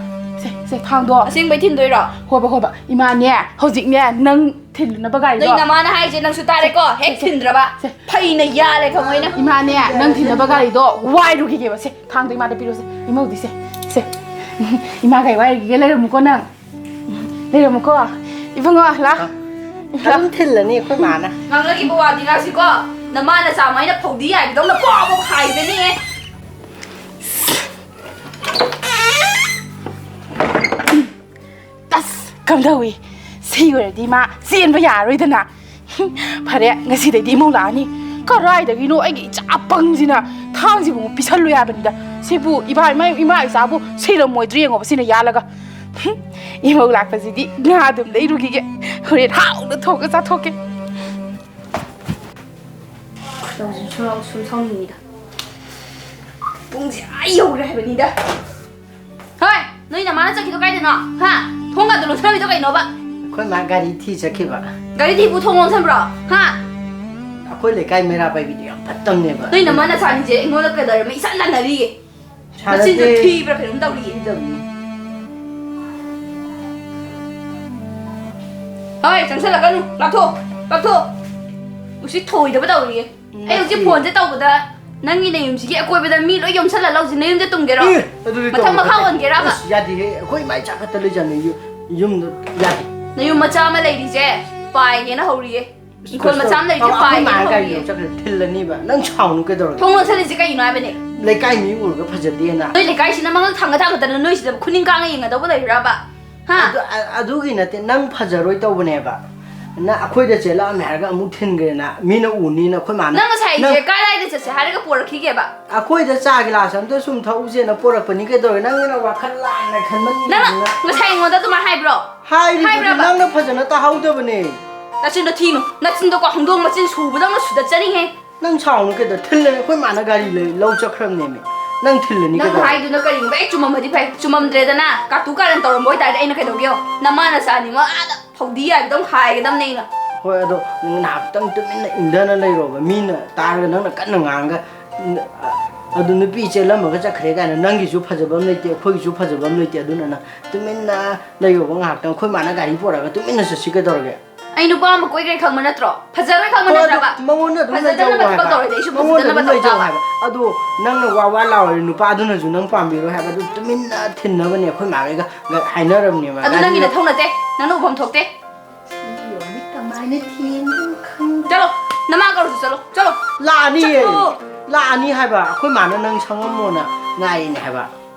ꯁꯦ, ꯁꯦ, ꯊꯥꯡꯗꯣ꯫ ꯑꯁꯦꯡꯕꯩ ꯊꯤꯟꯗꯣꯏꯔꯣ? ꯍꯣꯕ, ꯍꯣꯕ꯫ ꯏꯃꯥꯅꯦ, ꯍꯧꯖꯤꯛꯅꯦ, ꯅꯪ ꯊꯤꯜꯂꯨꯅꯕ ꯒꯥꯔꯤꯗꯣ꯫ ꯅꯣꯏ ꯅꯃꯥꯅ ꯍꯥꯏꯁꯦ ꯅꯪꯁꯨ ꯇꯥꯔꯦꯀꯣ? ꯁꯦ, ꯍꯦꯛ ꯁꯦ, ꯊꯤꯟꯗ꯭ꯔꯕ ꯁꯦ꯫ ꯐꯩꯅ ꯌꯥꯜꯂꯦ ꯈꯪꯉꯣꯏꯅ꯫ ꯏꯃꯥꯅꯦ, ꯅꯪ ꯊꯤꯟꯅꯕ ꯒꯥꯔꯤꯗꯣ ꯋꯥꯏꯔꯨꯈꯤꯒꯦꯕ꯫ ꯁꯦ, ꯊꯥꯡꯗꯣ ꯏꯃꯥꯗ ꯄꯤꯔꯛꯑꯣꯁꯦ꯫ ꯏꯃꯧꯗꯤ ꯁꯦ, ꯁꯦ꯫ ꯏꯃꯥ ꯒꯥꯔꯤ ꯋꯥꯏꯔꯨꯈꯤꯒꯦ, ꯂꯩꯔꯝꯃꯨꯀꯣ ꯅꯪ꯫ ꯂꯩꯔꯝꯃꯨꯀꯣ꯫ ꯏꯕꯨꯡꯉꯣ, ꯂꯥ꯫ ꯑ, ꯂꯥ꯫ ꯑꯗꯨꯝ ꯊꯤꯜꯂꯅꯤ ꯑꯩꯈꯣꯏ ꯃꯥꯅ꯫ ꯉꯥꯡꯅꯈꯤꯕ ꯋꯥꯗꯤ ꯉꯥꯛꯁꯤꯀꯣ꯫ ꯅꯃꯥꯅ ꯆꯥꯃ ꯑꯩꯅ ꯐꯧꯗꯤ ꯌꯥꯏꯕꯗꯧꯅ ꯄꯣꯛ ꯄꯣꯛ ꯍꯥꯏꯕꯅꯦ꯫ ꯑꯁ, ꯀꯝꯗꯧꯏ? ꯁꯤ ꯑꯣꯏꯔꯗꯤ ꯃꯥ ꯆꯦꯟꯕ ꯌꯥꯔꯔꯣꯏꯗꯅ꯫ ꯐꯔꯦ, ꯉꯁꯤꯗꯩꯗꯤ ꯏꯃꯧ ꯂꯥꯛꯑꯅꯤ꯫ ꯀꯔꯥꯏꯗꯒꯤꯅꯣ ꯑꯩꯒꯤ ꯏꯆꯥ ꯑꯄꯪꯁꯤꯅ ꯊꯥꯡꯁꯤꯕꯨ ꯑꯃꯨꯛ ꯄꯤꯁꯜꯂꯨ ꯌꯥꯕꯅꯤꯗ꯫ ꯁꯤꯕꯨ ꯏꯕꯥ ꯏꯃꯥ, ꯏꯃꯥ ꯏꯆꯥꯕꯨ ꯁꯤꯔꯝꯃꯣꯏꯗ꯭ꯔꯥ ꯌꯦꯡꯉꯣꯕ ꯁꯤꯅ ꯌꯥꯜꯂꯒ꯫ ꯏꯃꯧ ꯂꯥꯛꯄꯁꯤꯗꯤ ꯉꯥ ꯑꯗꯨꯝ ꯂꯩꯔꯨꯈꯤꯒꯦ꯫ ꯍꯣꯔꯦꯟ ꯍꯥꯎꯅ ꯊꯣꯡꯉ ꯆꯥꯊꯣꯛꯀꯦ꯫ ꯈꯣꯏꯗꯧꯁꯦ ꯁꯨꯝ ꯁꯨꯝ ꯁꯥꯎꯅꯤꯡꯉꯤꯗ꯫ ꯄꯨꯡꯁꯦ ꯑꯥ ꯌꯧꯈ꯭ꯔꯦ ꯍꯥꯏꯕꯅꯤꯗ꯫ ꯍꯣꯏ, ꯅꯣꯏ ꯅꯃꯥꯅ ꯆꯠꯈꯤꯗꯣ ꯀꯥꯏꯗꯅꯣ? ꯍꯥ? ꯊꯣꯡꯒꯥꯗꯣ ꯂꯣꯟꯁꯤꯜꯂꯝꯃꯤꯗꯣ ꯀꯩꯅꯣꯕ? ꯑꯩꯈꯣꯏ ꯃꯥ ꯒꯥꯔꯤ ꯊꯤ ꯆꯠꯈꯤꯕ꯫ ꯒꯥꯔꯤ ꯊꯤꯕꯨ ꯊꯣꯡ ꯂꯣꯟꯁꯤꯟꯕ꯭ꯔꯣ? ꯍꯥ? ꯑꯩꯈꯣꯏ ꯂꯩꯀꯥꯏ ꯃꯩꯔꯥ ꯄꯥꯏꯕꯤꯗꯣ ꯌꯥꯝ ꯐꯠꯇꯕꯅꯦꯕ꯫ ꯅꯣꯏ ꯅꯃꯥ ꯅꯆꯥꯅꯤꯁꯦ ꯑꯩꯉꯣꯟꯗ ꯀꯩꯗꯧꯔꯝꯃꯤ? ꯏꯁꯥꯟ ꯂꯥꯟꯅꯔꯤꯌꯦ꯫ ꯃꯆꯤꯟꯗꯣ ꯁꯥꯟꯅꯗꯦ꯫ ꯊꯤꯕ꯭ꯔꯥ ꯀꯩꯅꯣꯝ ꯇꯧꯔꯤꯌꯦ꯫ ꯊꯤꯗꯕꯅꯤ꯫ ꯍꯣꯏ, ꯆꯪꯁꯜꯂꯛꯀꯅꯨ꯫ ꯂꯥꯞꯊꯣꯛ, ꯂꯥꯞꯊꯣꯛ꯫ ꯎꯁꯤꯠ ꯊꯑꯣꯏꯗꯕ ꯇꯧꯔꯤꯌꯦ꯫ ꯑꯩ ꯍꯧꯖꯤꯛ ꯐꯣꯟꯁꯦ ꯇꯧꯕꯗ ꯅꯪꯒꯤ ꯅꯌꯨꯝꯁꯤꯒꯤ ꯑꯀꯣꯏꯕꯗ ꯃꯤ ꯂꯣꯏ ꯌꯣꯝꯁꯜꯂ ꯂꯧꯁꯤ꯫ ꯅꯌꯨꯝꯁꯦ ꯇꯨꯝꯒꯦꯔꯣ? ꯑꯦ, ꯑꯗꯨꯗꯤ ꯃꯊꯛ ꯇꯧꯕ ꯃꯈꯥ ꯐꯠꯇꯦ꯫ ꯑꯣꯟꯒꯦꯔꯕ? ꯑꯁ, ꯌꯥꯗꯦꯍꯦ꯫ ꯑꯩꯈꯣꯏ ꯏꯃꯥ ꯏꯆꯥ ꯈꯛꯇ ꯂꯩꯖꯥꯠꯅꯤ꯫ ꯌꯨ-, ꯌꯨꯝꯗꯣ ꯌꯥꯗꯦ꯫ ꯅꯌꯨꯝ ꯃꯆꯥ ꯑꯃ ꯂꯩꯔꯤꯁꯦ ꯄꯥꯏꯒꯦꯅ ꯍꯧꯔꯤꯌꯦ꯫ ꯏꯪꯈꯣꯜ ꯃꯆꯥ ꯑꯃ ꯂꯩꯔꯤꯁꯦ ꯑꯩꯈꯣꯏ ꯄꯥꯏꯒꯦꯅ ꯃꯥꯅ ꯍꯧꯔꯤꯌꯦ꯫ ꯒꯥꯔꯤꯗꯣ ꯆꯠꯈ꯭ꯔꯦ, ꯊꯤꯜꯂꯅꯤꯕ꯫ ꯅꯪ ꯁꯥꯎꯅꯨ ꯀꯩꯗꯧꯔꯒꯦ? ꯊꯣꯡ ꯂꯣꯟꯁꯜꯂꯤꯁꯦ ꯀꯩꯒꯤꯅꯣ ꯍꯥꯏꯕꯅꯦ? ꯂꯩꯀꯥꯏ ꯃꯤ ꯎꯔꯒ ꯐꯖꯗꯦꯅ꯫ ꯅꯣꯏ ꯂꯩꯀꯥꯏꯁꯤꯅ ꯃꯉꯛ ꯊꯥꯡꯒ ꯊꯥꯡꯒꯠꯇꯅ ꯅꯣꯏꯁꯤꯗ ꯈꯨꯅꯤꯡ ꯀꯥꯡꯉ ꯌꯦꯡꯒꯗꯧꯕ ꯂꯩꯕ꯭ꯔꯕ? ꯍꯥ? ꯑꯗꯨ, ꯑ-, ꯑꯗꯨꯒꯤ ꯅꯠꯇꯦ, ꯅꯪ ꯐꯖꯔꯣꯏ ꯇꯧꯕꯅꯦꯕ꯫ ꯅꯪ ꯑꯩꯈꯣꯏꯗ ꯆꯦꯜꯂꯛꯑꯝꯃꯦ ꯍꯥꯏꯔꯒ ꯑꯃꯨꯛ ꯊꯤꯟꯈ꯭ꯔꯦꯅ ꯃꯤꯅ ꯎꯅꯤꯅ ꯑꯩꯈꯣꯏ ꯃꯥꯅ ꯅꯪ ꯉꯁꯥꯏꯁꯦ ꯅꯪ ꯀꯥꯏ ꯀꯥꯏꯗ ꯆꯠꯁꯦ ꯍꯥꯏꯔꯒ ꯄꯣꯔꯛꯈꯤꯒꯦꯕ? ꯑꯩꯈꯣꯏꯗ ꯆꯥ ꯒꯤꯂꯥꯁ ꯑꯝꯇ ꯁꯨꯝ ꯊꯛꯎꯁꯦꯅ ꯄꯣꯔꯛꯄꯅꯤ ꯀꯩꯗꯧꯔꯦ? ꯅꯪꯅ ꯋꯥꯈꯜ ꯂꯥꯟꯅ ꯅꯪꯅ ꯈꯟꯃꯟꯕꯤꯗꯨꯅ꯫ ꯉꯁꯥꯏ ꯑꯩꯉꯣꯟꯗ ꯑꯗꯨꯃꯥꯏꯅ ꯍꯥꯏꯕ꯭ꯔꯣ? ꯍꯥꯏꯔꯤꯗꯨꯗꯤ ꯍꯥꯏꯕ꯭ꯔꯕ? ꯅꯪꯅ ꯐꯖꯅ ꯇꯥꯍꯧꯗꯕꯅꯦ꯫ ꯅꯆꯤꯟꯗꯣ ꯊꯤꯅꯨ꯫ ꯅꯆꯤꯟꯗꯣꯀꯣ ꯍꯧꯗꯣꯡ ꯃꯆꯤꯟ ꯁꯨꯕꯗꯧꯅ ꯁꯨꯗꯠꯆꯅꯤꯍꯦ꯫ ꯅꯪ ꯁꯥꯎꯅꯨ ꯀꯩꯗꯧ? ꯊꯤꯜꯂꯦ, ꯑꯩꯈꯣꯏ ꯃꯥꯅ ꯒꯥꯔꯤ ꯂꯩ-, ꯂꯧ ꯆꯠꯈ꯭ꯔꯕꯅꯦꯃꯤ꯫ ꯅꯪ ꯊꯤꯜꯂꯅꯤ ꯅꯪ ꯀꯩꯗꯧ? ꯍꯥꯏꯗꯨꯅ ꯀꯔꯤꯒꯨꯝꯕ ꯍꯦꯛ ꯆꯨꯝꯃꯝꯃꯗꯤ ꯐꯩ, ꯆꯨꯝꯃꯝꯗ꯭ꯔꯦꯗꯅ ꯀꯥꯇꯨ ꯀꯥꯔꯟ ꯇꯧꯔꯝꯕ ꯑꯣꯏꯇꯥꯔꯗꯤ ꯑꯩꯅ ꯀꯩꯗꯧꯒꯦ ꯌꯦꯡꯉꯣ? ꯅꯃꯥ ꯅꯆꯥ ꯑꯅꯤꯃꯛ ꯑꯥꯗ ꯐꯧꯗꯤ ꯌꯥꯏꯕꯗꯧ ꯍꯥꯏꯒꯗꯕꯅꯦ ꯑꯩꯅ꯫ ꯍꯣꯏ, ꯑꯗꯣ ꯉꯥꯏꯍꯥꯛꯇꯪ ꯇꯨꯃꯤꯟꯅ ꯏꯪꯊꯅ ꯂꯩꯔꯣꯕ꯫ ꯃꯤꯅ ꯇꯥꯔꯒ ꯅꯪꯅ ꯀꯟꯅ ꯉꯥꯡꯉꯒ, ꯎꯝ, ꯑ-, ꯑꯗꯨ ꯅꯨꯄꯤ ꯆꯦꯜꯂꯝꯃꯒ ꯆꯠꯈ꯭ꯔꯦ ꯀꯥꯏꯅ ꯅꯪꯒꯤꯁꯨ ꯐꯖꯕ ꯑꯃ ꯂꯩꯇꯦ, ꯑꯩꯈꯣꯏꯒꯤꯁꯨ ꯐꯖꯕ ꯑꯃ ꯂꯩꯇꯦ꯫ ꯑꯗꯨꯅ ꯅꯪ ꯇꯨꯃꯤꯟꯅ ꯂꯩꯔꯣꯕ ꯉꯥꯏꯍꯥꯛꯇꯪ꯫ ꯑꯩꯈꯣꯏ ꯃꯥꯅ ꯒꯥꯔꯤ ꯄꯨꯔꯛꯑꯒ ꯇꯨꯃꯤꯟꯅ ꯆꯠꯁꯤ ꯀꯩꯗꯧꯔꯒꯦ? ꯑꯩ ꯅꯨꯄꯥ ꯑꯃ ꯀꯣꯏꯈ꯭ꯔꯦ ꯈꯪꯕ ꯅꯠꯇ꯭ꯔꯣ? ꯐꯖꯔꯣꯏ ꯈꯪꯕ ꯍꯣꯏ, ꯑꯗꯨ ꯅꯠꯇ꯭ꯔꯕ? ꯃꯉꯣꯟꯗ ꯑꯗꯨꯝ ꯐꯖꯗꯅꯕ ꯂꯩꯖꯧ ꯊꯕꯛ ꯍꯥꯏꯕ꯫ ꯇꯧꯔꯗꯤ ꯑꯩꯁꯨ ꯃꯉꯣꯟꯗ ꯐꯖꯗꯅꯕ ꯑꯗꯨꯝ ꯇꯧ ꯂꯩꯖꯧ ꯇꯥꯕ꯫ ꯍꯥꯏꯕ꯫ ꯑꯗꯣ ꯅꯪꯅ ꯋꯥ ꯋꯥ ꯂꯥꯎꯔꯗꯤ ꯅꯨꯄꯥꯗꯨꯅꯁꯨ ꯅꯪ ꯄꯥꯝꯕꯤꯔꯣꯏ ꯍꯥꯏꯕ꯫ ꯑꯗꯨ ꯇꯨꯃꯤꯟꯅ ꯊꯤꯟꯅꯕꯅꯦ ꯑꯩꯈꯣꯏ ꯃꯥꯈꯩꯒ ꯍꯥꯏꯅꯔꯕꯅꯦꯕ꯫ ꯑꯗꯨ ꯅꯪꯒꯤ ꯒꯥꯔꯤꯗ꯫ ꯅꯊꯧ ꯅꯠꯇꯦ, ꯅꯪꯅ ꯎꯐꯝ ꯊꯣꯛꯇꯦ꯫ ꯁꯤ ꯌꯧꯔꯗꯤ ꯀꯃꯥꯏꯅ ꯊꯦꯡꯗꯣꯏꯅꯣ ꯈꯪꯗꯦ꯫ ꯆꯠꯂꯣ, ꯅꯃꯥ ꯀꯧꯔꯁꯨ ꯆꯠꯂꯣ, ꯆꯠꯂꯣ꯫ ꯂꯥꯛꯑꯅꯤꯌꯦ꯫ ꯆꯠꯂꯣ꯫ ꯂꯥꯛꯑꯅꯤ ꯍꯥꯏꯕ꯫ ꯑꯩꯈꯣꯏ ꯃꯥꯅ ꯅꯪ ꯁꯪꯉꯝꯃꯣꯅ ꯉꯥꯏꯔꯤꯅꯦ ꯍꯥꯏꯕ꯫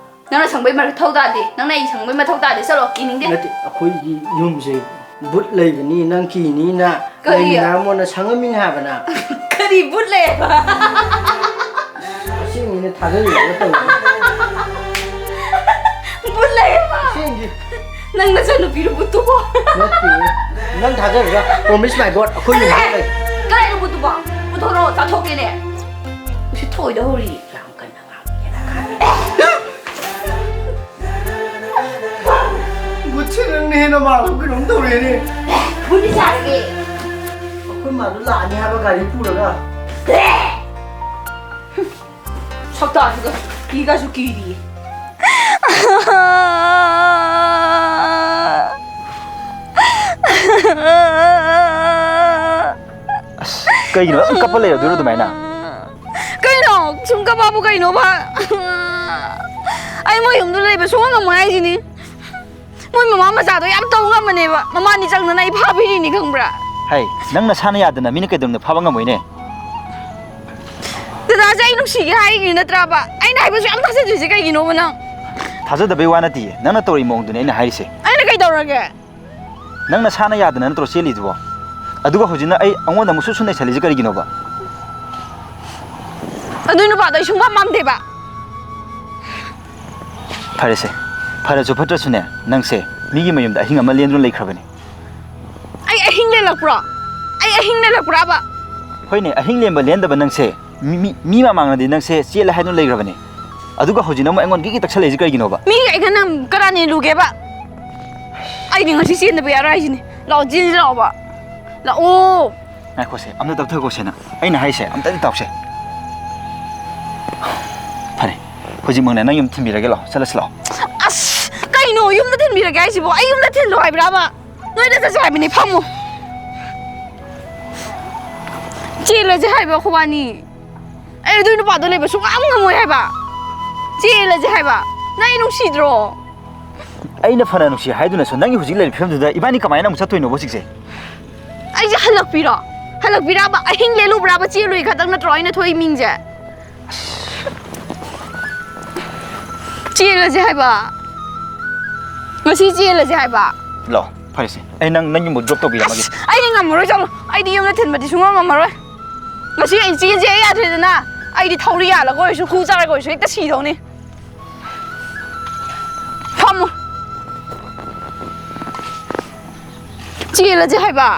ꯅꯪꯅ ꯁꯪꯕꯩ ꯃꯊꯧ ꯇꯥꯗꯦ꯫ ꯅꯪꯅ ꯑꯩ ꯁꯪꯕꯩ ꯃꯊꯧ ꯇꯥꯗꯦ꯫ ꯆꯠꯂꯣ, ꯌꯦꯡꯅꯤꯡꯗꯦ꯫ ꯅꯠꯇꯦ, ꯑꯩꯈꯣꯏꯒꯤ ꯌꯨꯝꯁꯦ ꯕꯨꯠ ꯂꯩꯕꯅꯤ, ꯅꯪ ꯀꯤꯅꯤꯅ ꯀꯔꯤ? ꯂꯩꯃꯤꯟꯅꯔꯝꯃꯣꯅ ꯁꯪꯉꯝꯃꯤꯅꯦ ꯍꯥꯏꯕ ꯅꯪ꯫ ꯀꯔꯤ ꯕꯨꯠ ꯂꯩꯌꯦꯕ? ꯑꯁꯦꯡꯕꯅꯦ, ꯊꯥꯖꯔꯤꯕ ꯇꯧꯔꯤꯅꯦ꯫ ꯕꯨꯠ ꯂꯩꯌꯦꯕ? ꯑꯁꯦꯡꯒꯤ꯫ ꯅꯪ ꯅꯆꯟꯅꯨꯄꯤꯔꯣ ꯕꯨꯠꯇꯨꯕꯣ? ꯅꯠꯇꯦ, ꯅꯪ ꯊꯥꯖꯔꯤꯔꯥ? Promise my God, ꯑꯩꯈꯣꯏ ꯌꯨꯝꯗ ꯂꯩ꯫ ꯀꯗꯥꯏꯗ ꯕꯨꯠꯇꯨꯕꯣ? ꯄꯨꯊꯣꯔꯛꯑꯣ, ꯆꯥꯊꯣꯛꯀꯦꯅꯦ꯫ ꯎꯁꯤꯠ ꯊꯣꯛꯑꯣꯏꯗ ꯍꯧꯔꯤ꯫ ꯌꯥꯝ ꯀꯟꯅ ꯉꯥꯡꯉꯦꯅ ꯈꯜꯂꯦ꯫ ꯕꯨꯠꯁꯦ ꯅꯪꯅ ꯍꯦꯟꯅ ꯃꯥꯜꯂꯕ ꯀꯩꯅꯣꯝ ꯇꯧꯔꯦꯅꯦ꯫ ꯕꯨꯠ ꯆꯥꯔꯒꯦ꯫ ꯑꯩꯈꯣꯏ ꯃꯥꯗꯣ ꯂꯥꯛꯑꯅꯤ ꯍꯥꯏꯕ ꯒꯥꯔꯤ ꯄꯨꯔꯒ꯫ ꯁꯛꯇꯥꯁꯤꯒ ꯀꯤꯒꯁꯨ ꯀꯤꯔꯤꯌꯦ꯫ ꯑꯁ, ꯀꯩꯒꯤꯅꯣ ꯑꯗꯨꯝ ꯀꯞꯄ ꯂꯩꯔꯗꯣꯏꯔꯣ ꯑꯗꯨꯃꯥꯏꯅ? ꯀꯩꯅꯣ? ꯁꯨꯝ ꯀꯞꯄꯕꯨ ꯀꯩꯅꯣꯕ? ꯑꯩ ꯃꯣꯏ ꯌꯨꯝꯗ ꯂꯩꯕ ꯁꯨꯡꯉꯝ ꯉꯝꯃꯣꯏ ꯍꯥꯏꯁꯤꯅꯤ꯫ ꯃꯣꯏ ꯃꯃꯥ ꯃꯆꯥꯗꯣ ꯌꯥꯝ ꯇꯧ ꯉꯝꯕꯅꯦꯕ꯫ ꯃꯃꯥꯅꯤ ꯆꯪꯗꯅ ꯑꯩ ꯐꯥꯕꯤꯔꯤꯅꯤ, ꯈꯪꯕ꯭ꯔꯥ? ꯍꯩ, ꯅꯪ ꯅꯁꯥꯅ ꯌꯥꯗꯅ ꯃꯤꯅ ꯀꯩꯗꯧꯅ ꯐꯥꯕ ꯉꯝꯃꯣꯏꯅꯦ? ꯗꯗꯥꯁꯦ ꯑꯩ ꯅꯨꯡꯁꯤꯒꯦ ꯍꯥꯏꯔꯤꯅꯤ ꯅꯠꯇ꯭ꯔꯕ? ꯑꯩꯅ ꯍꯥꯏꯕꯁꯨ ꯌꯥꯝ ꯊꯥꯖꯗ꯭ꯔꯤꯁꯦ ꯀꯩꯒꯤꯅꯣꯕ ꯅꯪ? ꯊꯥꯖꯗꯕꯩ ꯋꯥ ꯅꯠꯇꯤꯌꯦ, ꯅꯪꯅ ꯇꯧꯔꯤ ꯃꯑꯣꯡꯗꯨꯅꯦ ꯑꯩꯅ ꯍꯥꯏꯔꯤꯁꯦ꯫ ꯑꯩꯅ ꯀꯩꯗꯧꯔꯒꯦ? ꯅꯪ ꯅꯁꯥꯅ ꯌꯥꯗꯅ ꯅꯠꯇ꯭ꯔꯣ ꯆꯦꯜꯂꯤꯗꯨꯕꯣ? ꯑꯗꯨꯒ ꯍꯧꯖꯤꯛꯅ ꯑꯩ ꯑꯩꯉꯣꯟꯗ ꯑꯃꯨꯛ ꯁꯨꯁꯨ ꯅꯩꯁꯜꯂꯤꯁꯦ ꯀꯔꯤꯒꯤꯅꯣꯕ? ꯑꯗꯨ ꯅꯨꯄꯥꯗꯣ ꯑꯩ ꯁꯨꯡꯄꯥꯝ ꯄꯥꯝꯗꯦꯕ꯫ ꯐꯔꯦꯁꯦ, ꯐꯔꯁꯨ ꯐꯠꯇ꯭ꯔꯁꯨꯅꯦ, ꯅꯪꯁꯦ ꯃꯤꯒꯤ ꯃꯌꯨꯝꯗ ꯑꯍꯤꯡ ꯑꯃ ꯂꯦꯟꯗꯨꯅ ꯂꯩꯈ꯭ꯔꯕꯅꯤ꯫ ꯑꯩ ꯑꯍꯤꯡ ꯂꯦꯜꯂꯛꯄ꯭ꯔꯣ? ꯑꯩ ꯑꯍꯤꯡ ꯂꯦꯜꯂꯛꯄ꯭ꯔꯕ? ꯍꯣꯏꯅꯦ, ꯑꯍꯤꯡ ꯂꯦꯟꯕ ꯂꯦꯟꯗꯕ ꯅꯪꯁꯦ ꯃꯤ, ꯃꯤ, ꯃꯤ ꯃꯃꯥꯡꯗꯗꯤ ꯅꯪꯁꯦ ꯆꯦꯜꯂꯦ ꯍꯥꯏꯗꯨꯅ ꯂꯩꯈ꯭ꯔꯕꯅꯦ꯫ ꯑꯗꯨꯒ ꯍꯧꯖꯤꯛꯅ ꯑꯃꯨꯛ ꯑꯩꯉꯣꯟꯗ ꯒꯤꯒꯤ ꯇꯛꯁꯜꯂꯛꯏꯁꯦ ꯀꯩꯒꯤꯅꯣꯕ? ꯃꯤꯒꯤ ꯑꯩꯒ ꯅꯪ ꯀꯅꯥꯅ ꯂꯨꯒꯦꯕ? ꯑꯩꯗꯤ ꯉꯁꯤ ꯆꯦꯟꯗꯕ ꯌꯥꯔꯣꯏ ꯍꯥꯏꯁꯤꯅꯤ꯫ ꯂꯥꯛꯑꯣ, ꯆꯦꯟꯁꯤ ꯂꯥꯛꯑꯣꯕ꯫ ꯂꯥꯛꯑꯣ꯫ ꯉꯥꯏꯈꯣꯁꯦ, ꯑꯝꯇ ꯇꯞꯊꯈꯣꯁꯦ ꯅꯪ꯫ ꯑꯩꯅ ꯍꯥꯏꯁꯦ ꯑꯝꯇꯗꯤ ꯇꯥꯎꯁꯦ꯫ ꯐꯔꯦ, ꯍꯧꯖꯤꯛꯃꯛꯅꯦ ꯅꯪ ꯌꯨꯝ ꯊꯤꯟꯕꯤꯔꯒꯦ, ꯂꯥꯛꯑꯣ, ꯆꯠꯂꯁꯤ ꯂꯥꯛꯑꯣ꯫ ꯑꯁ, ꯀꯩꯅꯣ ꯌꯨꯝꯗ ꯊꯤꯟꯕꯤꯔꯒꯦ ꯍꯥꯏꯁꯤꯕꯣ? ꯑꯩ ꯌꯨꯝꯗ ꯊꯤꯜꯂꯣ ꯍꯥꯏꯕ꯭ꯔꯕ? ꯅꯣꯏꯗ ꯆꯠꯁꯦ ꯍꯥꯏꯕꯅꯤ, ꯐꯝꯃꯨ꯫ ꯆꯦꯜꯂꯁꯦ ꯍꯥꯏꯕ ꯑꯩꯈꯣꯏꯕꯥꯅꯤ꯫ ꯑꯩ ꯑꯗꯨꯏ ꯅꯨꯄꯥꯗꯣ ꯂꯩꯕ ꯁꯨꯡꯉꯝ ꯉꯝꯃꯣꯏ ꯍꯥꯏꯕ꯫ ꯆꯦꯜꯂꯁꯦ ꯍꯥꯏꯕ꯫ ꯅꯪ ꯑꯩ ꯅꯨꯡꯁꯤꯗ꯭ꯔꯣ? ꯑꯩꯅ ꯐꯅ ꯅꯨꯡꯁꯤ ꯍꯥꯏꯗꯨꯅꯁꯨ ꯅꯪꯒꯤ ꯍꯧꯖꯤꯛ ꯂꯩꯔꯤꯕ ꯐꯤꯕꯝꯗꯨꯗ ꯏꯕꯥꯅꯤ ꯀꯃꯥꯏꯅ ꯑꯃꯨꯛ ꯆꯠꯇꯣꯏꯅꯣꯕ ꯍꯧꯖꯤꯛꯁꯦ? ꯑꯩꯁꯦ ꯍꯜꯂꯛꯄꯤꯔꯣ? ꯍꯜꯂꯛꯄꯤꯔꯕ? ꯑꯍꯤꯡ ꯂꯦꯜꯂꯨꯕ꯭ꯔꯕ? ꯆꯦꯜꯂꯨꯏ ꯈꯛꯇꯪ ꯅꯠꯇ꯭ꯔꯣ ꯑꯩꯅ ꯊꯣꯛꯏ ꯃꯤꯡꯁꯦ? ꯆꯦꯜꯂꯁꯦ ꯍꯥꯏꯕ꯫ ꯉꯁꯤ ꯆꯦꯜꯂꯁꯦ ꯍꯥꯏꯕ꯫ ꯂꯥꯛꯑꯣ, ꯐꯔꯦꯁꯦ, ꯑꯩ ꯅꯪ ꯅꯪ ꯌꯨꯝꯕꯨ ꯗ꯭ꯔꯣꯞ ꯇꯧꯕꯤꯔꯝꯃꯒꯦ꯫ ꯑꯁ, ꯑꯩꯗꯤ ꯉꯝꯃꯔꯣꯏ, ꯆꯠꯂꯣ꯫ ꯑꯩꯗꯤ ꯌꯨꯝꯗ ꯊꯤꯟꯕꯗꯤ ꯁꯨꯡꯉꯝ ꯉꯝꯃꯔꯣꯏ꯫ ꯉꯁꯤ ꯑꯩ ꯆꯦꯟꯁꯦ ꯑꯩ ꯌꯥꯗ꯭ꯔꯦꯗꯅ꯫ ꯑꯩꯗꯤ ꯊꯧꯔꯤ ꯌꯥꯜꯂꯒ ꯑꯣꯏꯔꯁꯨ, ꯈꯨ ꯆꯥꯔꯒ ꯑꯣꯏꯔꯁꯨ ꯍꯦꯛꯇ ꯁꯤꯗꯧꯅꯤ꯫ ꯐꯝꯃꯨ꯫ ꯆꯦꯜꯂꯁꯦ ꯍꯥꯏꯕ꯫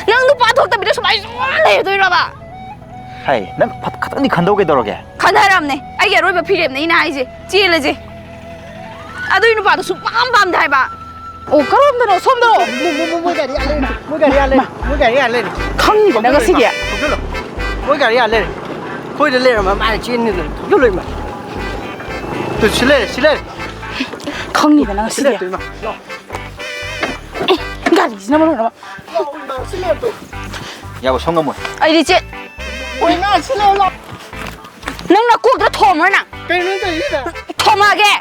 ꯅꯪ ꯅꯨꯄꯥ ꯊꯣꯛꯇꯕꯤꯗ ꯁꯨꯃꯥꯏꯅ ꯁꯨꯝ ꯂꯩꯔꯗꯣꯏꯔꯕ? ꯍꯥꯏ, ꯅꯪ ꯐꯠ-, ꯈꯇꯪꯗꯤ ꯈꯟꯗꯧ ꯀꯩꯗꯧꯔꯒꯦ? ꯈꯟꯅꯔꯝꯅꯦ꯫ ꯑꯩꯒꯤ ꯑꯔꯣꯏꯕ ꯐꯤꯔꯦꯞꯅꯦ ꯑꯩꯅ ꯍꯥꯏꯁꯦ꯫ ꯆꯦꯜꯂꯁꯦ꯫ ꯑꯗꯨꯏ ꯅꯨꯄꯥꯗꯣ ꯁꯨꯡꯄꯥꯝ ꯄꯥꯝꯗꯦ ꯍꯥꯏꯕ꯫ ꯑꯣ, ꯀꯔꯣꯝꯗꯅꯣ? ꯁꯣꯝꯗꯔꯣ? ꯃꯣꯏ, ꯃꯣꯏ, ꯃꯣꯏ, ꯃꯣꯏ ꯒꯥꯔꯤ ꯑꯥ ꯂꯩꯔꯦ꯫ ꯃꯣꯏ ꯒꯥꯔꯤ ꯑꯥ ꯂꯩꯔꯦ꯫ ꯃꯣꯏ ꯒꯥꯔꯤ ꯑꯥ ꯂꯩꯔꯦ꯫ ꯈꯪꯉꯤꯕ ꯅꯪ ꯉꯁꯤꯗꯤ? ꯊꯧꯖꯤꯜꯂꯣ꯫ ꯃꯣꯏ ꯒꯥꯔꯤ ꯑꯥ ꯂꯩꯔꯦ꯫ ꯑꯩꯈꯣꯏꯗ ꯂꯩꯔꯝꯃ ꯃꯥꯅ ꯆꯦꯟꯅꯤꯗꯅ ꯊꯧꯖꯤꯜꯂꯣ ꯏꯃꯥ꯫ ꯇꯨ, ꯁꯤ ꯂꯩꯔꯦ, ꯁꯤ ꯂꯩꯔꯦ꯫ ꯈꯪꯉꯤꯕ ꯅꯪ ꯉꯁꯤꯗꯤ? ꯏꯃꯥ꯫ ꯒꯥꯔꯤꯁꯤꯅ ꯃꯔꯣꯟ ꯑꯃ꯫ ꯂꯥꯛꯑꯣ ꯏꯃꯥ, ꯁꯤ ꯂꯩꯔꯦ ꯇꯨ꯫ ꯌꯥꯕ ꯁꯣꯝ ꯉꯝꯃꯣꯏ꯫ ꯑꯩꯗꯤ ꯆꯦ-, ꯀꯣꯏꯅ ꯁꯤꯜꯂꯛꯑꯣ ꯂꯥꯎ꯫ ꯅꯪ ꯅꯀꯣꯛꯇ ꯊꯣꯝꯃꯣ ꯅꯪ꯫ ꯀꯩꯅꯣ ꯅꯪ ꯇꯧꯔꯤꯁꯦ? ꯊꯣꯝꯃꯛꯑꯒꯦ꯫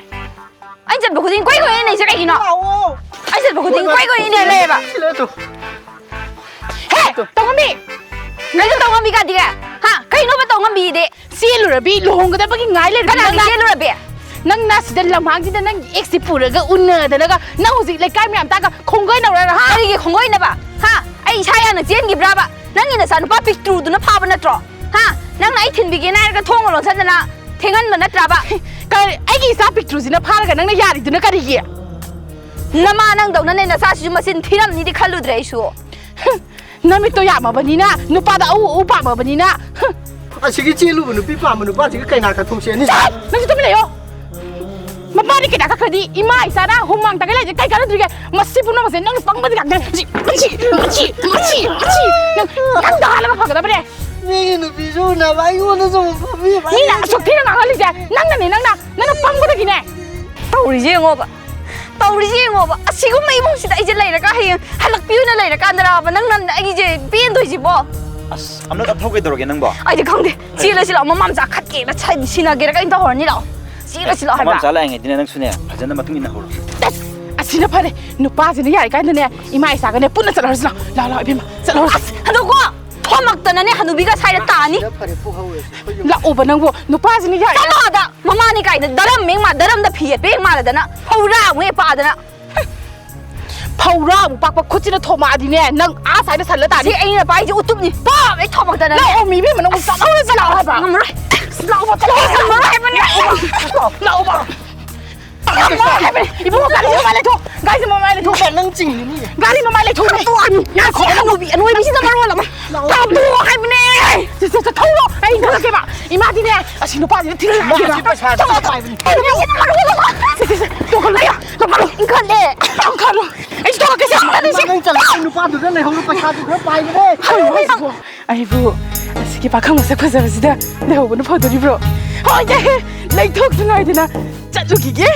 ꯑꯩ ꯆꯠꯄ ꯈꯨꯗꯤꯡ ꯀꯣꯏ ꯀꯣꯏ ꯏꯟꯅꯩꯁꯦ ꯀꯩꯒꯤꯅꯣ? ꯂꯥꯛꯑꯣ꯫ ꯑꯩ ꯆꯠꯄ ꯈꯨꯗꯤꯡ ꯀꯣꯏ ꯀꯣꯏ ꯏꯟꯅ ꯂꯩꯌꯦꯕ꯫ ꯁꯤꯜꯂꯛꯑꯣ ꯇꯨ꯫ ꯍꯦ, ꯇꯧꯉꯝꯕꯤ꯫ ꯀꯩꯅꯣ ꯇꯧꯉꯝꯕꯤ ꯀꯥꯗꯤꯒꯦ? ꯍꯥ? ꯀꯩꯅꯣꯕ ꯇꯧꯉꯝꯕꯤꯗꯤ? ꯆꯦꯜꯂꯨꯔꯕꯤ ꯂꯨꯍꯣꯡꯒꯗꯕꯒꯤ ꯉꯥꯏ ꯂꯩꯔꯕꯤ ꯀꯅꯥꯒꯤ ꯅꯪꯅ? ꯆꯦꯜꯂꯨꯔꯕꯤ? ꯅꯪꯅ ꯁꯤꯗ ꯂꯝꯍꯥꯡꯁꯤꯗ ꯅꯪꯒꯤ ꯑꯦꯛꯁꯁꯤ ꯄꯨꯔꯒ ꯎꯅꯗꯅꯒ ꯅꯪ ꯍꯧꯖꯤꯛ ꯂꯩꯀꯥꯏ ꯃꯌꯥꯝ ꯇꯥꯒ ꯈꯣꯡꯒꯣꯏꯅꯧꯔꯒ, ꯍꯥ? ꯀꯔꯤꯒꯤ ꯈꯣꯡꯒꯣꯏꯅꯕ? ꯍꯥ? ꯑꯩ ꯏꯁꯥ ꯌꯥꯅ ꯆꯦꯟꯈꯤꯕ꯭ꯔꯕ? ꯅꯪꯒꯤ ꯅꯆꯥꯅꯨꯄꯥ ꯄꯤꯛꯇ꯭ꯔꯨꯗꯨꯅ ꯐꯥꯕ ꯅꯠꯇ꯭ꯔꯣ? ꯍꯥ? ꯅꯪꯅ ꯑꯩ ꯊꯤꯟꯕꯤꯒꯦꯅ ꯍꯥꯏꯔꯒ ꯊꯣꯡꯒ ꯂꯣꯟꯁꯟꯗꯅ ꯊꯦꯡꯍꯟꯕ ꯅꯠꯇ꯭ꯔꯕ? ꯀꯔꯤ? ꯑꯩꯒꯤ ꯏꯆꯥ ꯄꯤꯛꯇ꯭ꯔꯨꯁꯤꯅ ꯐꯥꯔꯒ ꯅꯪꯅ ꯌꯥꯔꯤꯗꯨꯅ ꯀꯔꯤꯒꯤ? ꯅꯃꯥ ꯅꯪꯗꯧꯅꯅꯦ ꯅꯆꯥꯁꯤꯁꯨ ꯃꯆꯤꯟ ꯊꯤꯔꯝꯅꯤꯗꯤ ꯈꯜꯂꯨꯗ꯭ꯔꯦ ꯑꯩꯁꯨ꯫ ꯅꯃꯤꯠꯇꯣ ꯌꯥꯝꯃꯕꯅꯤꯅ, ꯅꯨꯄꯥꯗ ꯑꯎ ꯑꯎ ꯄꯥꯝꯃꯕꯅꯤꯅ꯫ ꯑꯁꯤꯒꯤ ꯆꯦꯜꯂꯨꯕ ꯅꯨꯄꯤ ꯄꯥꯝꯕ ꯅꯨꯄꯥꯁꯤꯒ ꯀꯩꯅꯥ ꯀꯠꯊꯣꯛꯁꯦ ꯑꯅꯤ? ꯆꯠ! ꯅꯪꯁꯨ ꯇꯨꯃꯤꯟ ꯂꯩꯌꯣ꯫ ꯃꯄꯥꯗꯤ ꯀꯩꯅꯥ ꯀꯠꯈ꯭ꯔꯗꯤ ꯏꯃꯥ ꯏꯆꯥꯅ ꯍꯨꯃꯥꯡ ꯇꯥꯒꯩ ꯂꯩꯁꯦ ꯀꯩ ꯀꯥꯟꯅꯗ꯭ꯔꯤꯒꯦ? ꯃꯁꯤ ꯄꯨꯝꯅꯃꯛꯁꯦ ꯅꯪꯅ ꯄꯪꯕꯗꯤ ꯉꯥꯛꯇꯅꯦ꯫ ꯃꯁꯤ, ꯃꯁꯤ, ꯃꯁꯤ, ꯃꯁꯤ, ꯃꯁꯤ꯫ ꯅꯪ, ꯅꯪꯗ ꯍꯥꯜꯂꯒ ꯐꯒꯗꯕꯅꯦ꯫ ꯃꯤꯒꯤ ꯅꯨꯄꯤꯁꯨ ꯎꯅꯕ ꯑꯩꯉꯣꯟꯗꯁꯨ ꯑꯃꯨꯛ ꯐꯝꯕꯤꯕ꯫ ꯃꯤꯅ ꯑꯁꯨꯛ ꯊꯤꯅ ꯉꯥꯡꯍꯜꯂꯤꯁꯦ ꯅꯪꯅꯅꯦ, ꯅꯪꯅ, ꯅꯪꯅ ꯄꯪꯕꯗꯒꯤꯅꯦ꯫ ꯇꯧꯔꯤꯁꯦ ꯌꯦꯡꯉꯣꯕ, ꯇꯧꯔꯤꯁꯦ ꯌꯦꯡꯉꯣꯕ꯫ ꯑꯁꯤꯒꯨꯝꯕ ꯏꯃꯨꯡꯁꯤꯗ ꯑꯩꯁꯦ ꯂꯩꯔꯒ ꯍꯌꯦꯡ ꯍꯜꯂꯛꯄꯤ ꯑꯣꯏꯅ ꯂꯩꯔꯀꯥꯟꯗꯔꯕ ꯅꯪꯅ ꯑꯩꯒꯤꯁꯦ ꯄꯦꯟꯗꯣꯏꯁꯤꯕꯣ? ꯑꯁ, ꯑꯝꯅ ꯇꯞꯊꯧ ꯀꯩꯗꯧꯔꯒꯦ ꯅꯪꯕꯣ? ꯑꯩꯗꯤ ꯈꯪꯗꯦ꯫ ꯆꯦꯜꯂꯁꯤ ꯂꯥꯛꯑꯣ, ꯃꯃꯥ ꯃꯆꯥ ꯈꯠꯀꯦꯅ ꯁ-, ꯁꯤꯟꯅꯒꯦꯔꯥ ꯀꯩꯅꯣ ꯇꯧꯍꯧꯔꯅꯤ ꯂꯥꯛꯑꯣ꯫ ꯆꯦꯜꯂꯁꯤ ꯂꯥꯛꯑꯣ ꯃꯃꯥ ꯍꯥꯏꯕ꯫ ꯃꯆꯥ ꯂꯥꯛꯏꯉꯩꯗꯅꯦ ꯅꯪꯁꯨꯅꯦ ꯐꯖꯅ ꯃꯇꯨꯡ ꯏꯟꯅꯍꯧꯔꯣ꯫ ꯑꯁ, ꯑꯁꯤꯅ ꯐꯔꯦ꯫ ꯅꯨꯄꯥꯁꯤꯅ ꯌꯥꯔꯤꯀꯥꯟꯗꯅꯦ ꯏꯃꯥ ꯏꯆꯥꯒꯅꯦ ꯄꯨꯟꯅ ꯆꯠꯍꯧꯔꯁꯤ ꯂꯥꯛꯑꯣ꯫ ꯂꯥꯛꯑꯣ, ꯂꯥꯛꯑꯣ, ꯏꯕꯦꯝꯃ, ꯆꯠꯍꯧꯔꯁꯤ꯫ ꯑꯁ, ꯍꯟꯗꯣꯛꯀꯣ꯫ ꯊꯣꯝꯃꯛꯇꯅꯅꯦ ꯍꯅꯨꯕꯤꯒ ꯁ꯭ꯋꯥꯏꯗ ꯇꯥꯅꯤ꯫ ꯁꯤꯗ ꯐꯔꯦ, ꯄꯨꯍꯧꯔꯁꯤ꯫ ꯑꯩꯈꯣꯏ ꯌꯨꯝ ꯂꯥꯛꯑꯣꯕ ꯅꯪꯕꯨ꯫ ꯅꯨꯄꯥꯁꯤꯅ ꯌꯥꯔꯤ- ꯆꯠꯂꯣ ꯑꯥꯗ꯫ ꯃꯃꯥꯅꯤ ꯀꯥꯏꯅ ꯗꯔꯝ ꯃꯦꯡ ꯃꯥ-, ꯗꯔꯝꯗ ꯐꯤ ꯌꯦꯠꯄ ꯍꯦꯛ ꯃꯥꯜꯂꯗꯅ꯫ ꯐꯧꯔꯥ ꯑꯃꯨꯛ ꯍꯦꯛ ꯄꯥꯗꯅ꯫ ꯐꯧꯔꯥ ꯑꯃꯨꯛ ꯄꯥꯛꯄ ꯈꯨꯠꯁꯤꯅ ꯊꯣꯝꯃꯛꯑꯗꯤꯅꯦ, ꯅꯪ ꯑꯥ ꯁ꯭ꯋꯥꯏꯗ ꯁꯜꯂ ꯇꯥꯅꯤ꯫ ꯁꯤ ꯑꯩꯅ ꯄꯥꯏꯁꯦ ꯎꯇꯨꯞꯅꯤ꯫ ꯄꯥ! ꯑꯩ ꯊꯣꯝꯃꯛꯇꯅꯅꯦ꯫ ꯂꯥꯛꯑꯣ, ꯃꯤ ꯏꯕꯦꯝꯃ, ꯅꯪꯕꯨ ꯆꯠꯍꯧꯔꯁꯤ ꯂꯥꯛꯑꯣ ꯍꯥꯏꯕ꯫ ꯉꯝꯃꯔꯣꯏ꯫ ꯂꯥꯛꯑꯣꯕ, ꯆꯠꯍꯧꯔꯁꯤ ꯂꯥꯛꯑꯣ꯫ ꯉꯝꯃꯔꯣꯏ ꯍꯥꯏꯕꯅꯦ꯫ ꯂꯥꯛꯑꯣꯕ꯫ ꯏꯕꯨꯡꯉꯣ, ꯒꯥꯔꯤꯁꯦ ꯃꯃꯥꯏ ꯂꯩꯊꯣꯛ꯫ ꯒꯥꯔꯤꯁꯦ ꯃꯃꯥꯏ ꯂꯩꯊꯣꯛ꯫ ꯅꯪ ꯆꯤꯡꯉꯤꯅꯤ꯫ ꯒꯥꯔꯤ ꯃꯃꯥꯏ ꯂꯩꯊꯣꯛ꯫ ꯉꯥꯏꯈꯣ, ꯍꯅꯨꯕꯤ, ꯍꯅꯨꯕꯤꯁꯤꯅ ꯃꯔꯣꯜ ꯑꯃ꯫ ꯂꯥꯛꯑꯣ꯫ ꯇꯥꯕ꯭ꯔꯣ ꯍꯥꯏꯕꯅꯦ꯫ ꯁꯦ, ꯁꯦ, ꯁꯦ, ꯊꯧꯔꯣ꯫ ꯑꯩ ꯏꯟꯈꯠꯂꯛꯀꯦꯕ꯫ ꯏꯃꯥꯗꯤꯅꯦ, ꯑꯁꯤ ꯅꯨꯄꯥꯁꯤꯅ ꯊꯤꯜꯂ ꯂꯥꯛꯑꯒꯦꯕ꯫ ꯏꯃꯥꯁꯤ ꯄꯩꯁꯥ ꯊꯧꯔꯣ꯫ ꯄꯥꯏꯕꯅꯤ꯫ ꯍꯅꯨꯕꯤꯁꯤꯅ ꯃꯔꯣꯜ ꯑꯃ꯫ ꯁꯦ, ꯁꯦ, ꯁꯦ, ꯇꯣꯡꯈꯠꯂꯣ꯫ ꯇꯣꯡꯈꯠꯂꯣ꯫ ꯏꯟꯈꯠꯂꯦ꯫ ꯇꯣꯡꯈꯠꯂꯣ꯫ ꯑꯩꯁꯨ ꯇꯣꯡꯈꯠꯀꯦ, ꯁꯦ, ꯁꯦ, ꯁꯦ꯫ ꯅꯪ ꯆꯠꯂꯣ꯫ ꯑꯩ ꯅꯨꯄꯥꯗꯨꯗ ꯂꯩꯍꯧꯔꯣ, ꯄꯩꯁꯥꯗꯨ ꯈꯔ ꯄꯥꯏꯕꯅꯦ꯫ ꯍꯅꯨꯕꯤꯁꯤꯕꯨ꯫ ꯑꯩꯕꯨ ꯑꯁꯤꯒꯤ ꯄꯥꯈꯪ ꯃꯁꯛ ꯐꯖꯕꯁꯤꯗ ꯂꯩꯍꯧꯕꯅ ꯐꯗꯣꯔꯤꯕ꯭ꯔꯣ? ꯍꯣꯏꯅꯦ, ꯂꯩꯊꯣꯛꯇꯨꯅ ꯍꯥꯏꯗꯅ ꯆꯠꯂꯨꯈꯤꯒꯦ꯫